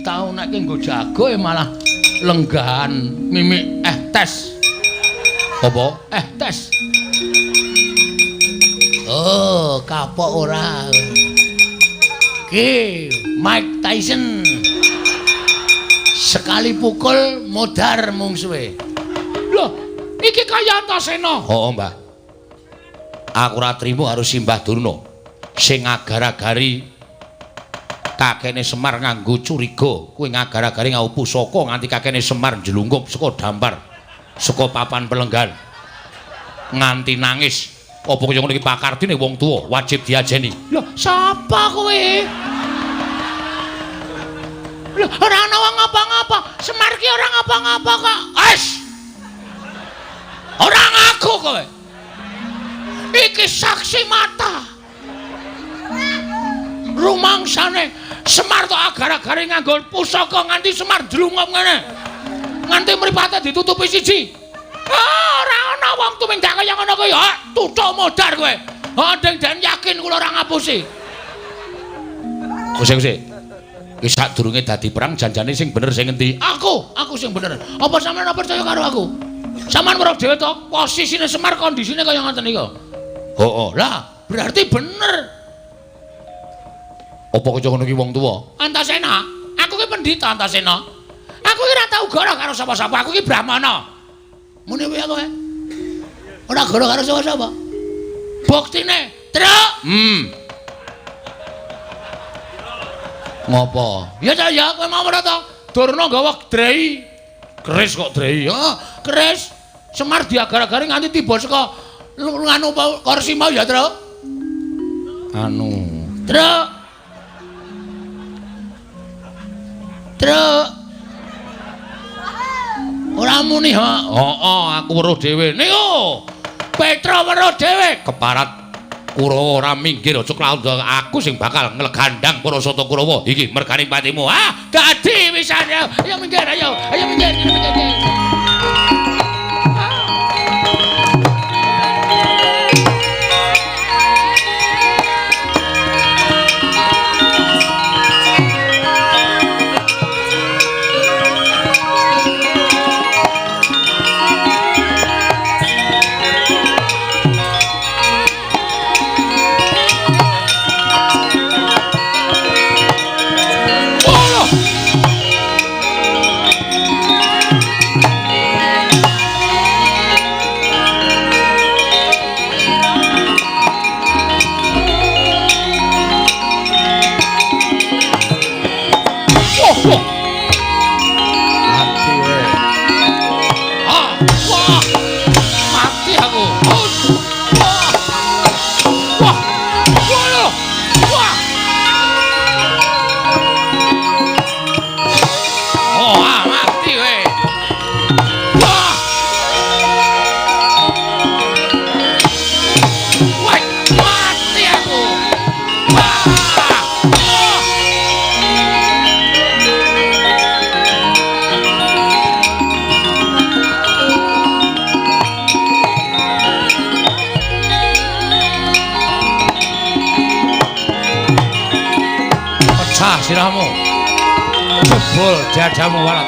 Tau nek nggo jago ya malah lenggahan mimik tes. Apa? Tes. Oh, kapok ora. Ki Mike Tyson. Sekali pukul modar mungsuhe. Loh, iki kaya Antasena. Heeh, Mbah. Aku ora trimo karo Simbah Durna sing agar-agari kakene Semar nganggo curiga, kuwi ngagar-agari nganggo pusaka nganti kakene Semar njlungkup saka dampar, saka papan pelenggan. Nganti nangis. Apa kaya ngono iki pakardine wong tuwa wajib diajeni. Loh, sapa kowe? Loh, ora ana wong ngapa-ngapa. Semar ki ora ngapa-ngapa kok. Wes. Ora ngaku kowe. Iki saksi mata. Rumangsane Semar tok agar-agare nganggo pusaka nganti Semar ndlungup ngene. Nganti mripate ditutupi siji. Ah, ora ana wong tumindak kaya ngono kuwi. Ha, tutuk modar kowe. Ha, deng den yakin kula ora ngapusi. Kuse-kuse. Iki sadurunge dadi perang janjane sing bener sing endi? Aku sing bener. Apa sampeyan ora percaya karo aku? Sampeyan weruh dhewe to, posisine Semar kondisine kaya ngoten niku. Heeh. Lah, berarti bener. Apa kaya ngono ki wong tuwa? Antasena, aku ki pendhita Antasena. Aku ki ora tau goro karo sapa-sapa, aku ki brahmana. Muni piye kowe? Ora goro karo sapa-sapa. Buktine, Truk. Ngopo? Ya ta ya, kowe mau ora to? Durna nggawa drei. Keris kok drei? Heeh, keris. Semar diagar-agari nganti tiba saka nganu kursi mau ya, Truk. Anu, Truk. Truk. Ora muni, ha. Heeh, aku weruh dhewe. Niku. Petra weruh dhewe keparat Kurawa ora minggir aja klaundha aku sing bakal nglegandang para sata Kurawa. Iki mergane patimu. Ah, dadi wisan. Ayo minggir, ayo. Ayo minggir, minggir. Sirahmu jebol dadamu walat.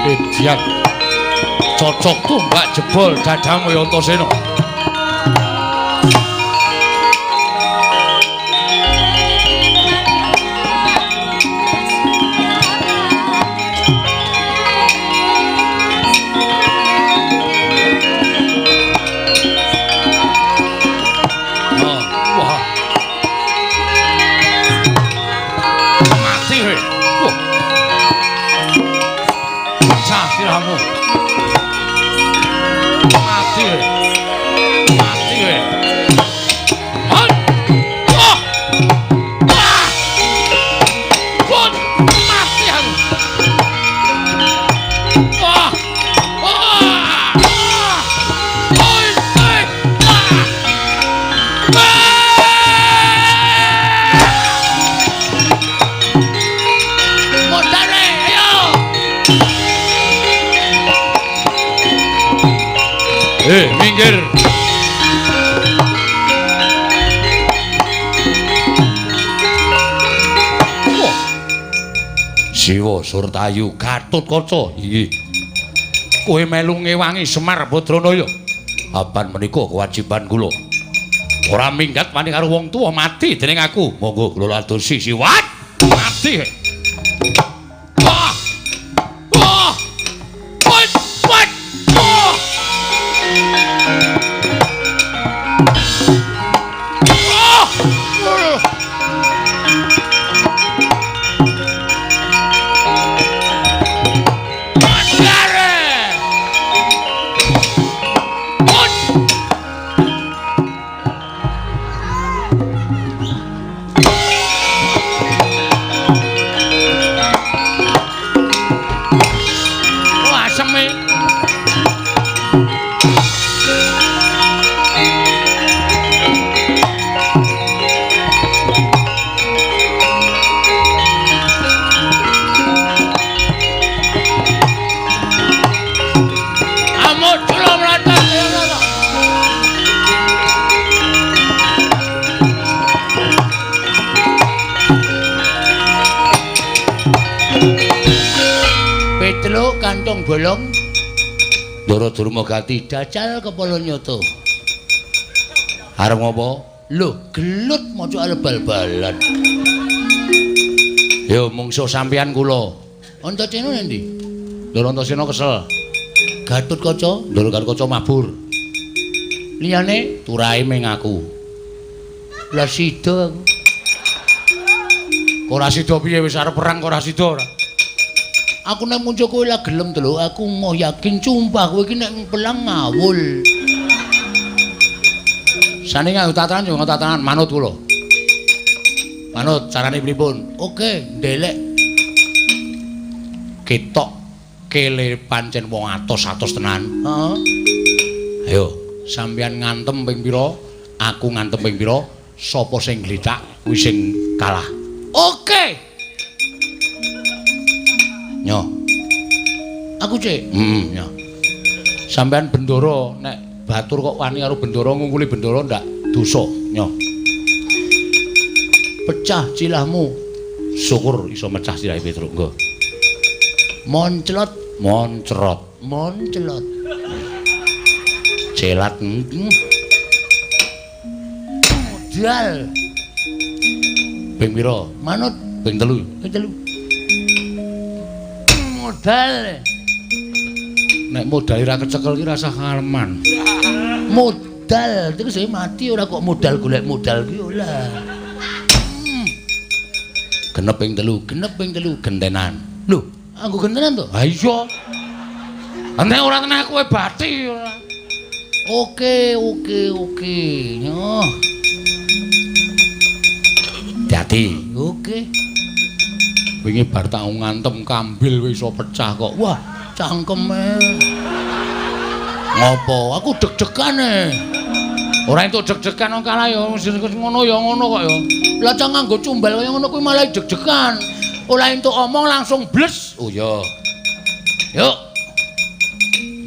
Edian cocok tumbak jebol dadamu ya Antasena. Oh, wah. Mati kowe. Wah. Pecah sirahmu. Mati kowe. Mati kowe. Hon. Oh. Wah. Hon. Mati aku. Wah. Wah. Wah. Oi, oi. Wah. Wah. Modare, ayo. Minggir. Wah. Siwa Surtayu Gatotkaca iki. Kowe melu ngewangi Semar Badranaya. Apan menika kewajiban kula. Ora minggat wani karo wong tuwa mati dening aku. Monggo kula adosi siwat. Mati. Wah. Wah. Wah. Wah. Wah. Petruk kantong bolong Ndara Durma Gati dajal kepala nyoto. Arep ngopo? Lho, gelut maca arep bal-balan. Yo mungsuh sampeyan kula. Antasena endi? Lho Antasena kesel. Gatotkaca, Ndoro Gatotkaca mabur. Liyane turahe ming aku. Lah sida aku. Ora sida piye wis arep perang kok ora sida ora. Aku nek muncul kowe lah gelem to lho, aku moh yakin sumpah kowe iki nek pelang ngawul. Sane nganggo tatanan yo nganggo tatanan manut kula. Manut carane pripun? Oke, ndelek. Ketok kele pancen wong atos-atos tenan. Heeh. Ayo, sampeyan ngantem ping pira? Aku ngantem ping pira? Sapa sing glithak kuwi sing kalah. Oke. Nyo. Aku cek. Heeh, nyo. Sampeyan bendara nek batur kok wani karo bendara ngungkuli bendara ndak dosa, nyo. Pecah cilahmu. Syukur iso mecah silahe Petruk, nggo. Monclot, moncrot, monclot. Celat. Modal. Ping pira? Manut ping 3. Ping 3. Modal. Nek modal ora kecekel ki rasah ngaleman. Modal terus saya mati ora kok modal golek modal ki ora. Genep ping 3, genep ping 3 gentenan. Lho, aku gentenan to? Ha iya. Nek ora tenang kowe bathi ora. Oke, oke, oke. Nyoh. Dadi, oke. Wingi bar tak ngantem kambil wis iso pecah kok. Wah, cangkeme. Ngopo? Aku deg-degan e. Ora entuk deg-degan wong kalah ya ngono ya ngono kok ya. Lah cang nganggo cumbal kaya ngono kuwi malah deg-degan. Ora entuk omong langsung bles. Oh iya. Yuk.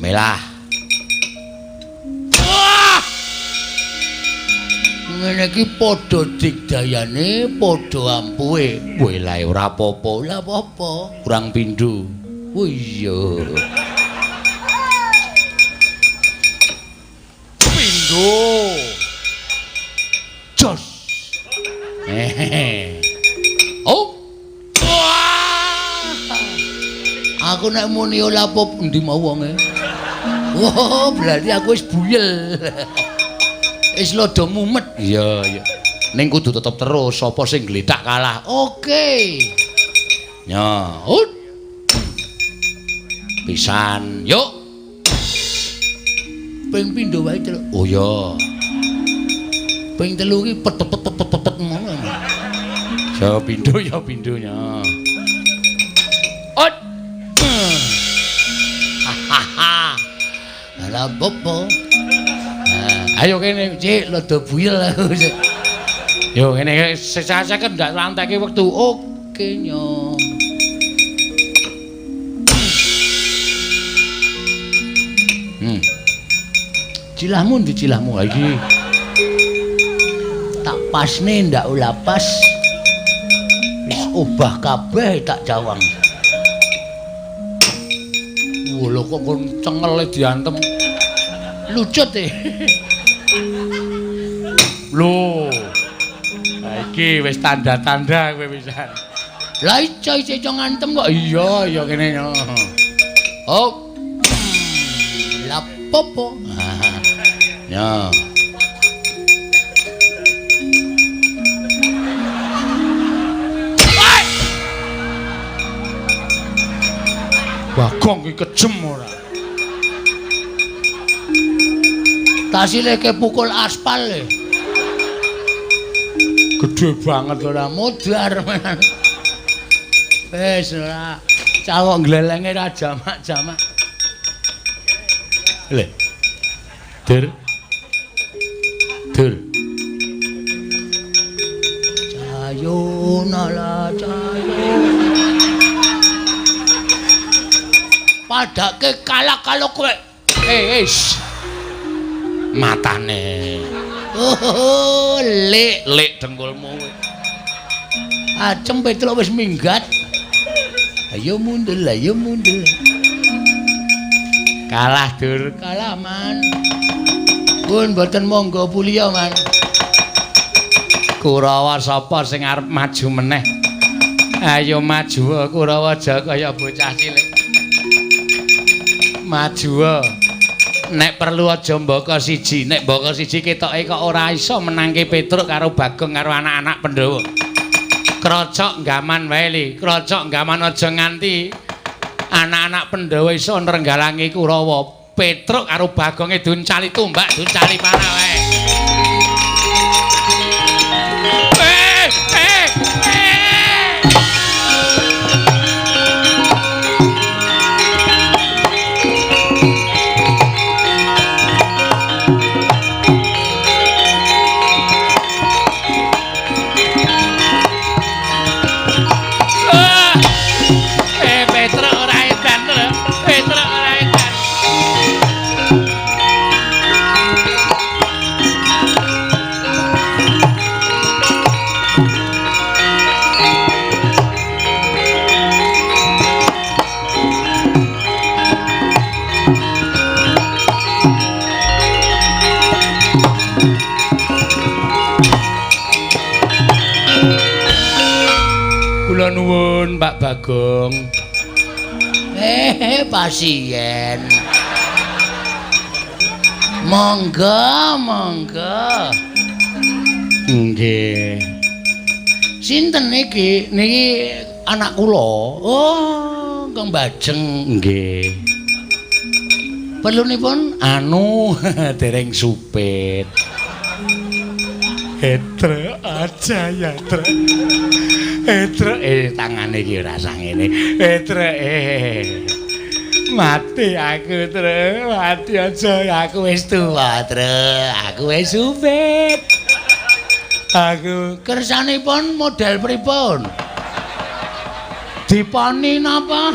Melah. Wah! Ngene iki padha digdayane, padha ampuhe. Weh lah ora apa-apa, ora apa-apa. Kurang pindho. Oh iya. Pindho. Jos. Hehehe. Oh. Wah. Aku nek muni ora apa endi mau wonge. Wah, berarti aku wis buyel. Wis lodo mumet. Iya, iya. Ning kudu tetep terus sapa sing glethak kalah. Oke. Nya, ut. Pisan, yuk. Ping pindho wae, Truk. Oh iya. Ping 3 iki pet pet pet pet pet ngono. Ya pindho ya pindho nya. Ut. Hahaha. Lah bopo. Ayo kene, Cik, rada buyel aku. Yo ngene sesah-sesah ndak lanteke wektu. Oke, nyo. Cilahmu ndi cilahmu ha iki? Tak pasne ndak ula pas. Wis obah kabeh tak jawang. Lho kok kon cengele diantem. Lucut e. Lho. Ha iki wis tanda-tanda kowe pisan. Lah iso iso ngantem kok. Iya, iya kene. Oh. Lah popo. Ya. Bagong ki kejem ora. Tasile ke pukul aspal e. Gedhe banget ora modar. Wis ora cawok glelenge ra jamak-jamak. Lho. Dur. Dur. Cayo nala cayo. Padake kalah kalau kowe. Eh, matane. Oh, lek lek dengkulmu kowe. Acem Petruk wis minggat. Ayo mundur, ayo mundur. Kalah dur, kalah man. Pun mboten monggo puliya man. Kurawa sapa sing arep maju meneh? Ayo maju Kurawa aja kaya bocah cilik. Maju. Nek perlu aja mbaka siji, nek mbaka siji ketoke kok ora iso menangke Petruk karo Bagong karo anak-anak Pandhawa. Krocok gaman wae li, krocok gaman aja nganti anak-anak Pandhawa iso nrenggalangi Kurawa. Petruk karo Bagonge duncali tumbak, duncali panah wae. Petruk ora edan, Petruk ora edan. Kula nuwun Pak Bagong. Pasien. Monggo, monggo. Nggih. Sinten niki? Niki anak kula. Oh, Kang Bajeng. Nggih. Perlunipun anu dereng supit. Etre aja ya, Tre. Etre tangane iki ora sangene. Etre mati aku, Tre. Mati aja aku wis tuwa, Tre. Aku wis supit. Aku kersanipun model pripun? Diponi napa?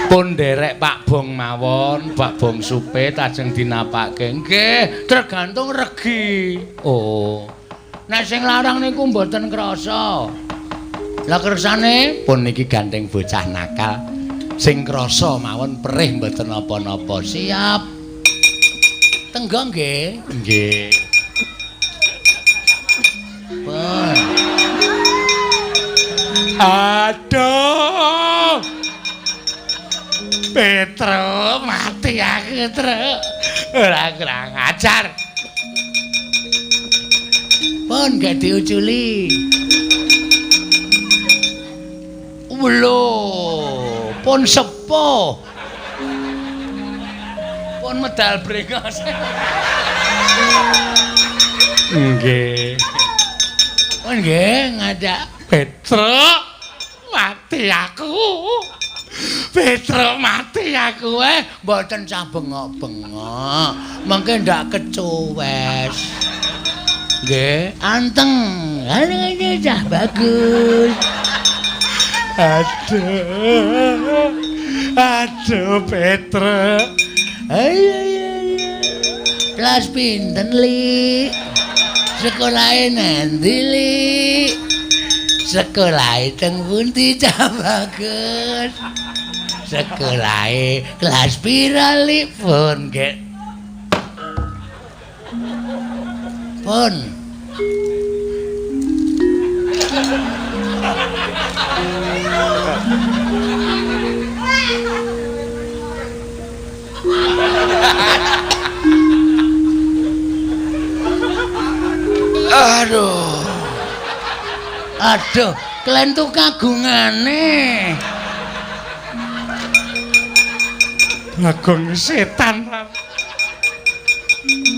Pun nderek Pak Bong mawon, Pak Bong supit ajeng dinapake. Nggih, tergantung regi. Oh. Nek sing larang niku mboten krasa. Lah kersane pun niki gandeng bocah nakal. Sing krasa mawon perih mboten napa-napa. Siap. Tenggo nggih. Nggih. Pun. Aduh. Petruk mati aku, Truk. Ora kurang ajar. Pun gak diuculi. Lho, pun sepuh. Pun medal brengos. Nggih. Pun nggih ngajak Petruk mati aku. Petruk mati aku mboten sah bengok-bengok. Mengke ndak kecuwes. Nggih, anteng. Halo cah bagus. Aduh. Aduh Petruk. Ayo ayo. Kelas pinten, Li? Sekolahe nanti, Li? Sekolahe teng pundi cah bagus? Sekolahe kelas pira, Li? Pun nggih. Pun. Aduh. Aduh, klentu kagungane. Bagong setan.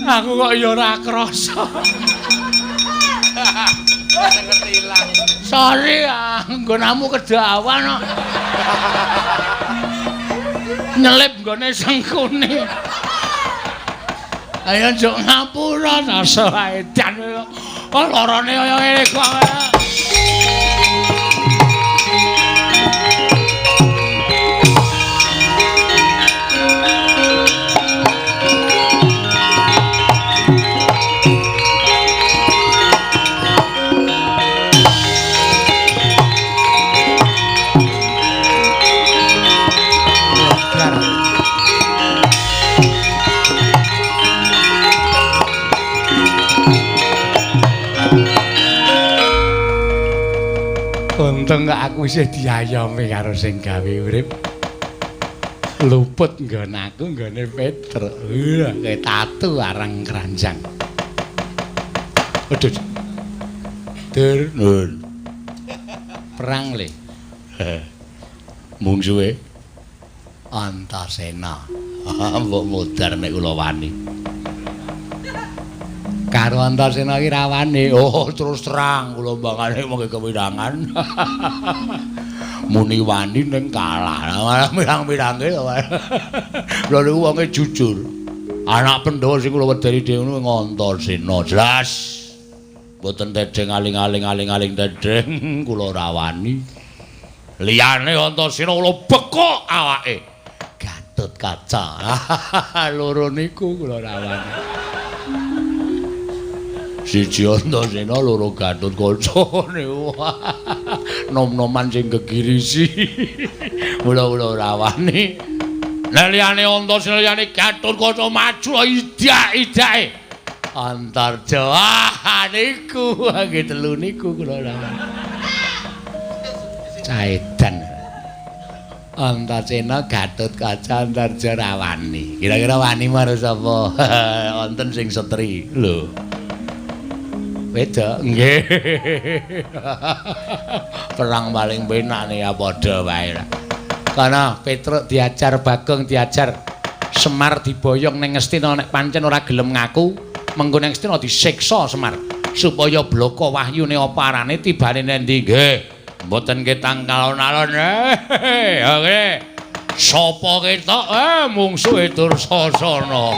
Aku kok ya ora krasa. Sorry, nggonamu kedawan kok. Nyelip nggone sengkune. Ayo njuk ngapura rasa edan. Oh, lorone kaya ngene kok. Untung kok aku isih diayomi karo sing gawe urip. Luput nggon aku nggone Petruk. Wah, kayak tatu arang keranjang. Aduh. Dur, nun. Perang le. Mungsuhe Antasena. Mbok modar nek kula wani. Karo Antasena iki rawane. Oh, terus terang kula mbangane mung kewirangan. Muni wani ning kalah. Malah mirang-mirange to. Lha niku wonge jujur. Anak Pandhawa sing kula wedeni dhewe niku Antasena. Jelas. Mboten tedheng aling-aling aling-aling tedheng kula ora wani. Liyane Antasena kula bekok awake. Gatotkaca. Loro niku kula ora wani. Siji Antasena loro Gatotkaca niku. Nom-noman sing gegirisi. Mula kula ora wani. Lah liyane Antasena liyane Gatotkaca maju idak-idake. Antarja. Ah niku nggih telu niku kula ora wani. Caedan. Antasena Gatotkaca Antarja rawani. Kira-kira wani marang sapa? Wonten sing setri. Lho. Wedok nggih. Perang paling penak nih ya padha wae lah. Karena Petruk diajar, Bagong diajar, Semar diboyong ning Ngastina nek pancen ora gelem ngaku, mengko ning Ngastina disiksa Semar supaya bloko wahyune apa arane tibane nendi nggih. Mboten ketang alon-alon. Oke. Sapa ketok mungsuhe Dursasana.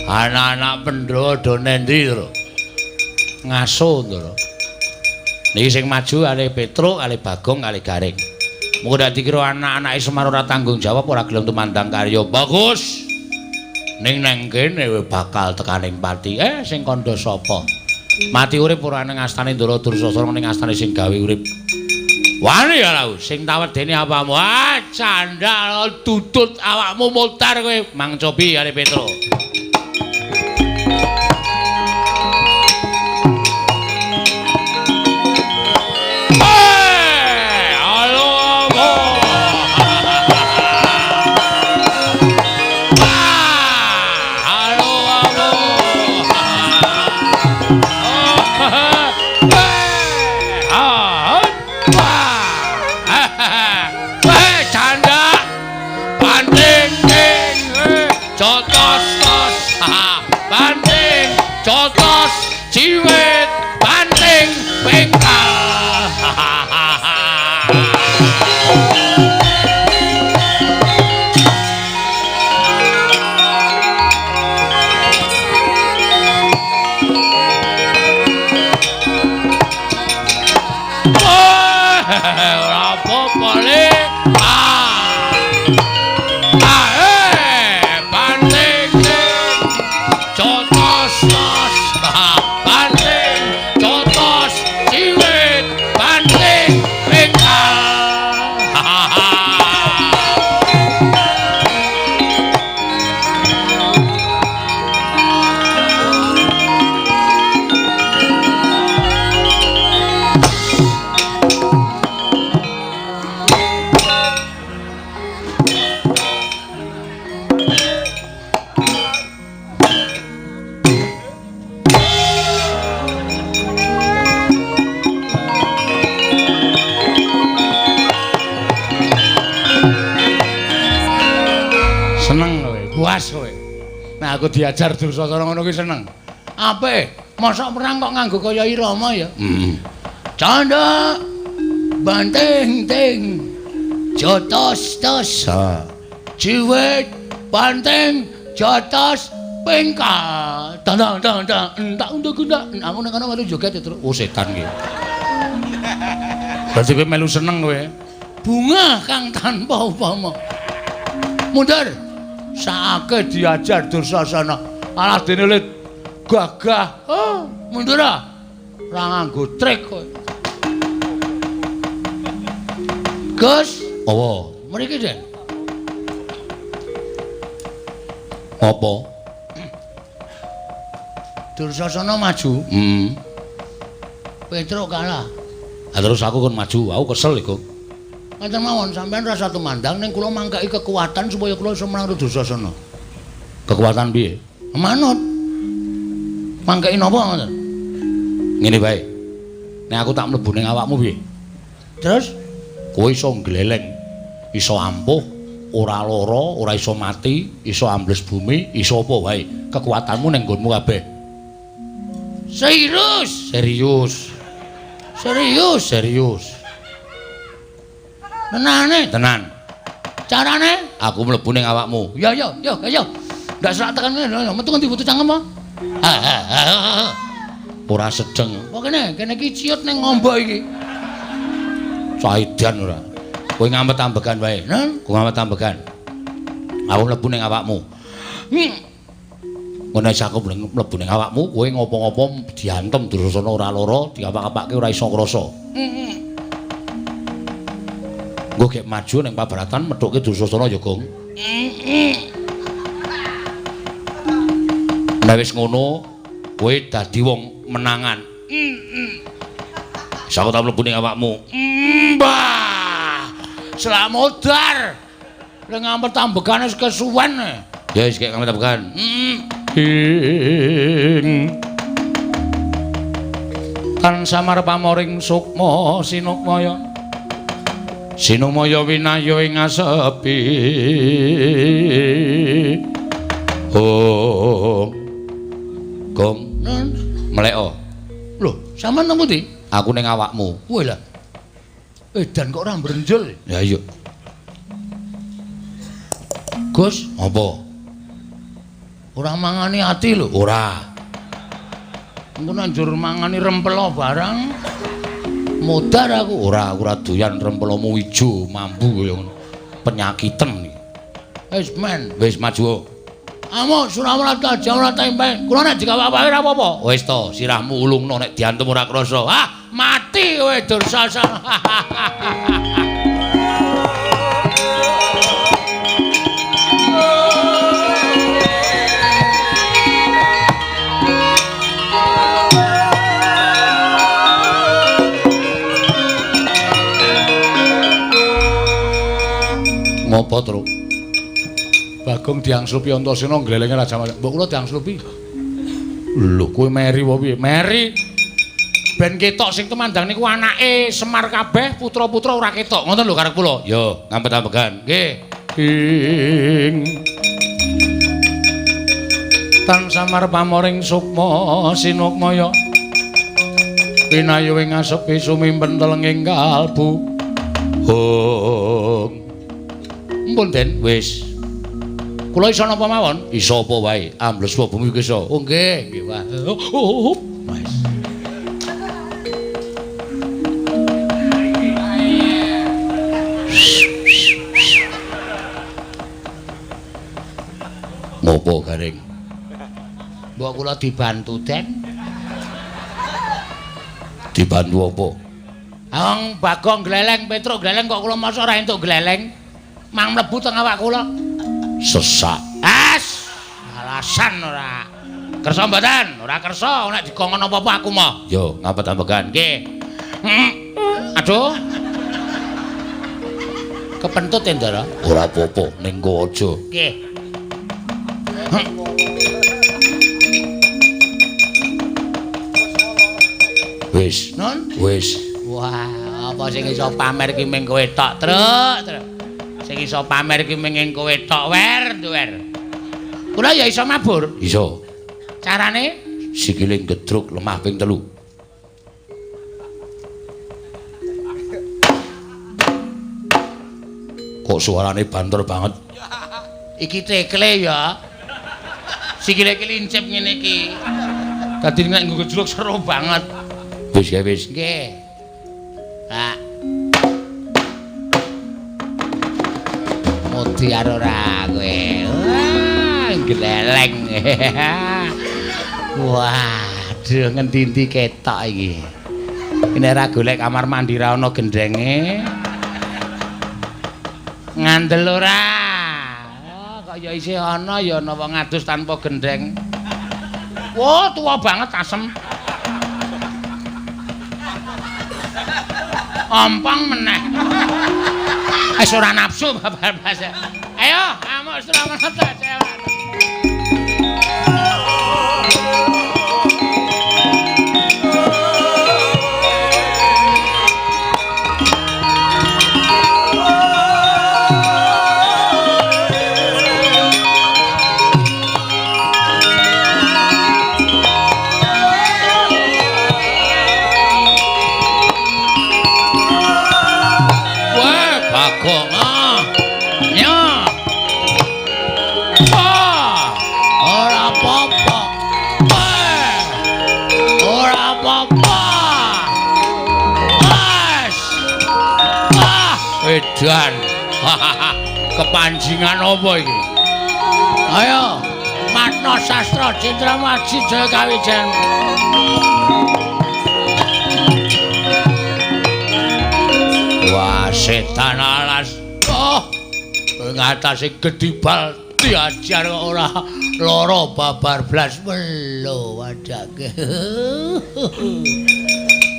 Anak-anak Pandhawa do nendi, Tru? Ngaso, Tru. Niki sing maju kalih Petruk, kalih Bagong, kalih Gareng. Mengko dak dikira anak-anake Semar ora tanggung jawab, ora gelem tumandang karya. Bagus. Ning nang kene bakal tekaning pati. Sing kandha sapa? Mati urip ora nang astane Ndara Dursasana ning astane sing gawe urip. Wani ya lau, sing tawedene apamu? Ah, candhal tutut awakmu mutar kowe. Mang cobi kalih Petruk. Ciwit banting pengkal. Ora apa-apa le. Banting. Seneng kowe, puas kowe. Nah aku diajar Dursasana ngono kuwi seneng. Apik, mosok perang kok nganggo kaya irama ya. Heeh. Candha banting ting jotos tos. Jiwit banting jotos pingka. Tandang tandang entak untuk entak. Aku nek kono melu joget terus. Oh setan iki. Berarti kowe melu seneng kowe. Bunga kang tanpa upama. Mundur. Saake diajar Dursasana. Alah dene le gagah. Oh, mundur ah. Ora nganggo trik kowe. Gus, apa? Mriki, Den. Apa? Dursasana maju. Heeh. Petruk kalah. Ha terus aku kon maju, aku kesel iku. Ngaten mawon sampean rasa tumandang ning kula mangkeki kekuatan supaya kula iso menang Dursasana. Kekuatan piye? Manut. Mangkeki napa ngoten? Ngene wae. Nek aku tak mlebu ning awakmu piye? Terus kowe iso ngleleng, iso ampuh, ora lara, ora iso mati, iso ambles bumi, iso apa wae. Kekuatanmu ning nggonmu kabeh. Serius? Serius. Serius, serius. Tenane? Tenan. Carane? Aku mlebu ning awakmu. Ya ya ya ya. Ndak serak tekan ngene, metu ngendi butuh cangkem apa? Ora sedeng. Apa kene? Kene iki ciut ning ngombo iki. Saidan ora. Kowe ngamet ambegan wae. Nen, kowe ngamet ambegan. Aku mlebu ning awakmu. Ngono wis aku mlebu ning awakmu, kowe ngopo-ngopo diantem Dursasana ora lara, diapak-apake ora iso ngrasa. Nggo gek maju ning pabaratan methuke Dursasana ya, Gong. Nek wis ngono, kowe dadi wong menangan. Wis aku tak mlebu ning awakmu. Mbah. Selamoдар. Lek ngampet ambegane wis kesuwen. Ya wis gek ngampet ambegan. Ing tan samar pamoring sukma sinukmaya. Sinumaya winaya ing asepi. Oh. Gong, mleko. Lho, sampean nang pundi? Aku ning awakmu. Wah lah. Edan kok ora mbrenjel. Ya iya. Gus, apa? Ora mangani ati lho. Ora. Engko nek njur mangani rempelo barang modar aku. Ora, aku ora doyan rempelomu ijo mambu kaya ngono. Penyakiten iki. Wis men, wis maju. Amuk Surawrata Jawrata tempe. Kula nek dikawak-awake ora apa-apa. Wis to, sirahmu ulungno nek diantem ora krasa. Ah, mati kowe Dursasana. Ngopo, Truk? Bagong diangslupi Antasena nglelenge Raja Mas. Mbok kula diangslupi. Lho, kowe meri apa piye? Meri. Ben ketok sing tumandang niku anake Semar kabeh, putra-putra ora ketok. Ngoten lho karep kula. Yo, ngampet-ambegan. Nggih. Ing tan samar pamoring sukma sinukmaya. Pinayu ing asepi sumimpen telenging kalbu. Hong. Mpun, Den, wis. Kula iso napa mawon? Iso apa wae, ambles bumi iki iso. Oh nggih, nggih wae. Oh, wis. Ngopo garing? Mbok kula dibantu, Den. Dibantu apa? Wong Bagong gleleng, Petruk gleleng kok kula mosok ora entuk gleleng. Mang mlebu teng awak kula. Sesak. As, alasan ora. Kersa mboten? Ora kersa, nek dikongkon apa-apa aku moh. Yo, ngapet-ambegan. Nggih. Aduh. Kepentut ya, Ndara? Ora apa-apa, ning go aja. Nggih. Wis. Nun? Wis. Wah, apa sing iso pamer ki ming kowe tok, Truk, Truk. Sing iso pamer ki ming kowe tok, Wer. Wer. Kula ya iso mabur. Iso. Carane sikile gedruk lemah ping 3. Kok suarane banter banget? Iki tekle ya. Sikile iki lincip ngene iki. Dadi nek nggo gejruk seru banget. Wis ya wis. Nggih. Pak. Mutiar ora kowe. Wah, gleleng. Waduh, ngendi-endi ketok iki. Nek ora golek kamar mandi ra ana gendenge. Ngandel ora? Oh, kok ya isih ana ya ana wong adus tanpa gendeng. Wah, tuwa banget asem. Ompong meneh. Wis ora nafsu babar blas. Ayo, amuk Suramanata jalan. Bagong ah. Ya. Ah. Ora apa-apa. Ora apa-apa. Wes. Ah, edan. Kepanjingan apa iki? Ayo, Matna Sastra Citra Maji Jaya Kawijen. Wah, setan alas. Oh, ngatasi gedibal diajar kok ora lara babar blas melo wadake.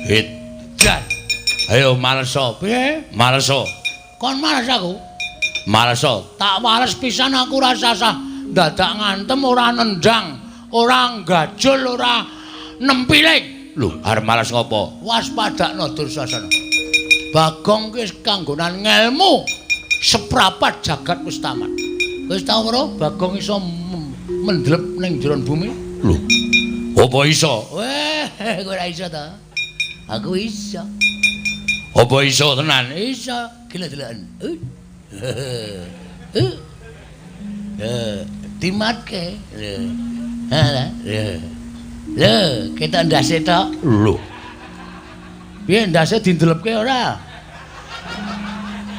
Edan. Ayo maleso. Piye? Maleso. Kon males aku? Maleso. Tak males pisan aku ora sasah dadak ngantem ora nendang, ora gajul, ora nempiling. Lho, arep males ngopo? Waspadakno Dursasana. Bagong ki wis kanggonan ngelmu seprapat jagat wis tamat. Wis tau ora Bagong iso mendlep ning jero bumi? Lho. Apa iso? Weh, kowe ora iso ta? Aku iso. Apa iso tenan? Iso. Gila deloken. Dimatke. Lho. Lho, ketok ndase tok. Lho. Piye ndase dindelepke ora?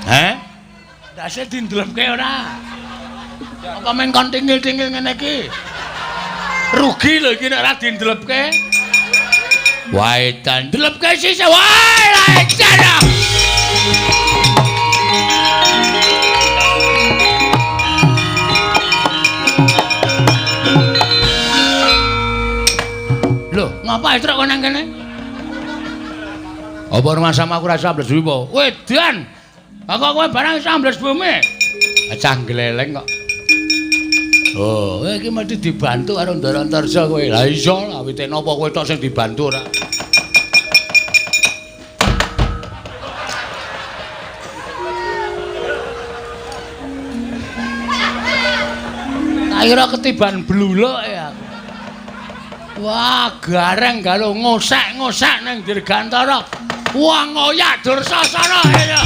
Heh? Ndase dindelepke ora? Apa men kon tingil-tingil ngene iki? Rugi lho iki nek ora dindelepke. Wae edan, ndelepke sisih. Wae lah edan. Lho, ngapa truk kok nang kene? Apa rumah sama aku rasa ambles bumi apa? Wedan. Aku kowe barang iso ambles bumi. Cah gleleng kok. Oh, kowe iki mesti dibantu karo Ndara Antarja kowe. Lah iso lah, wite napa kowe tok sing dibantu ora? Tak kira ketiban bluluk ya aku. Wah, gareng galo ngosek-ngosek ning Dirgantara. Wah, ngoyak Dursasana. Ayo.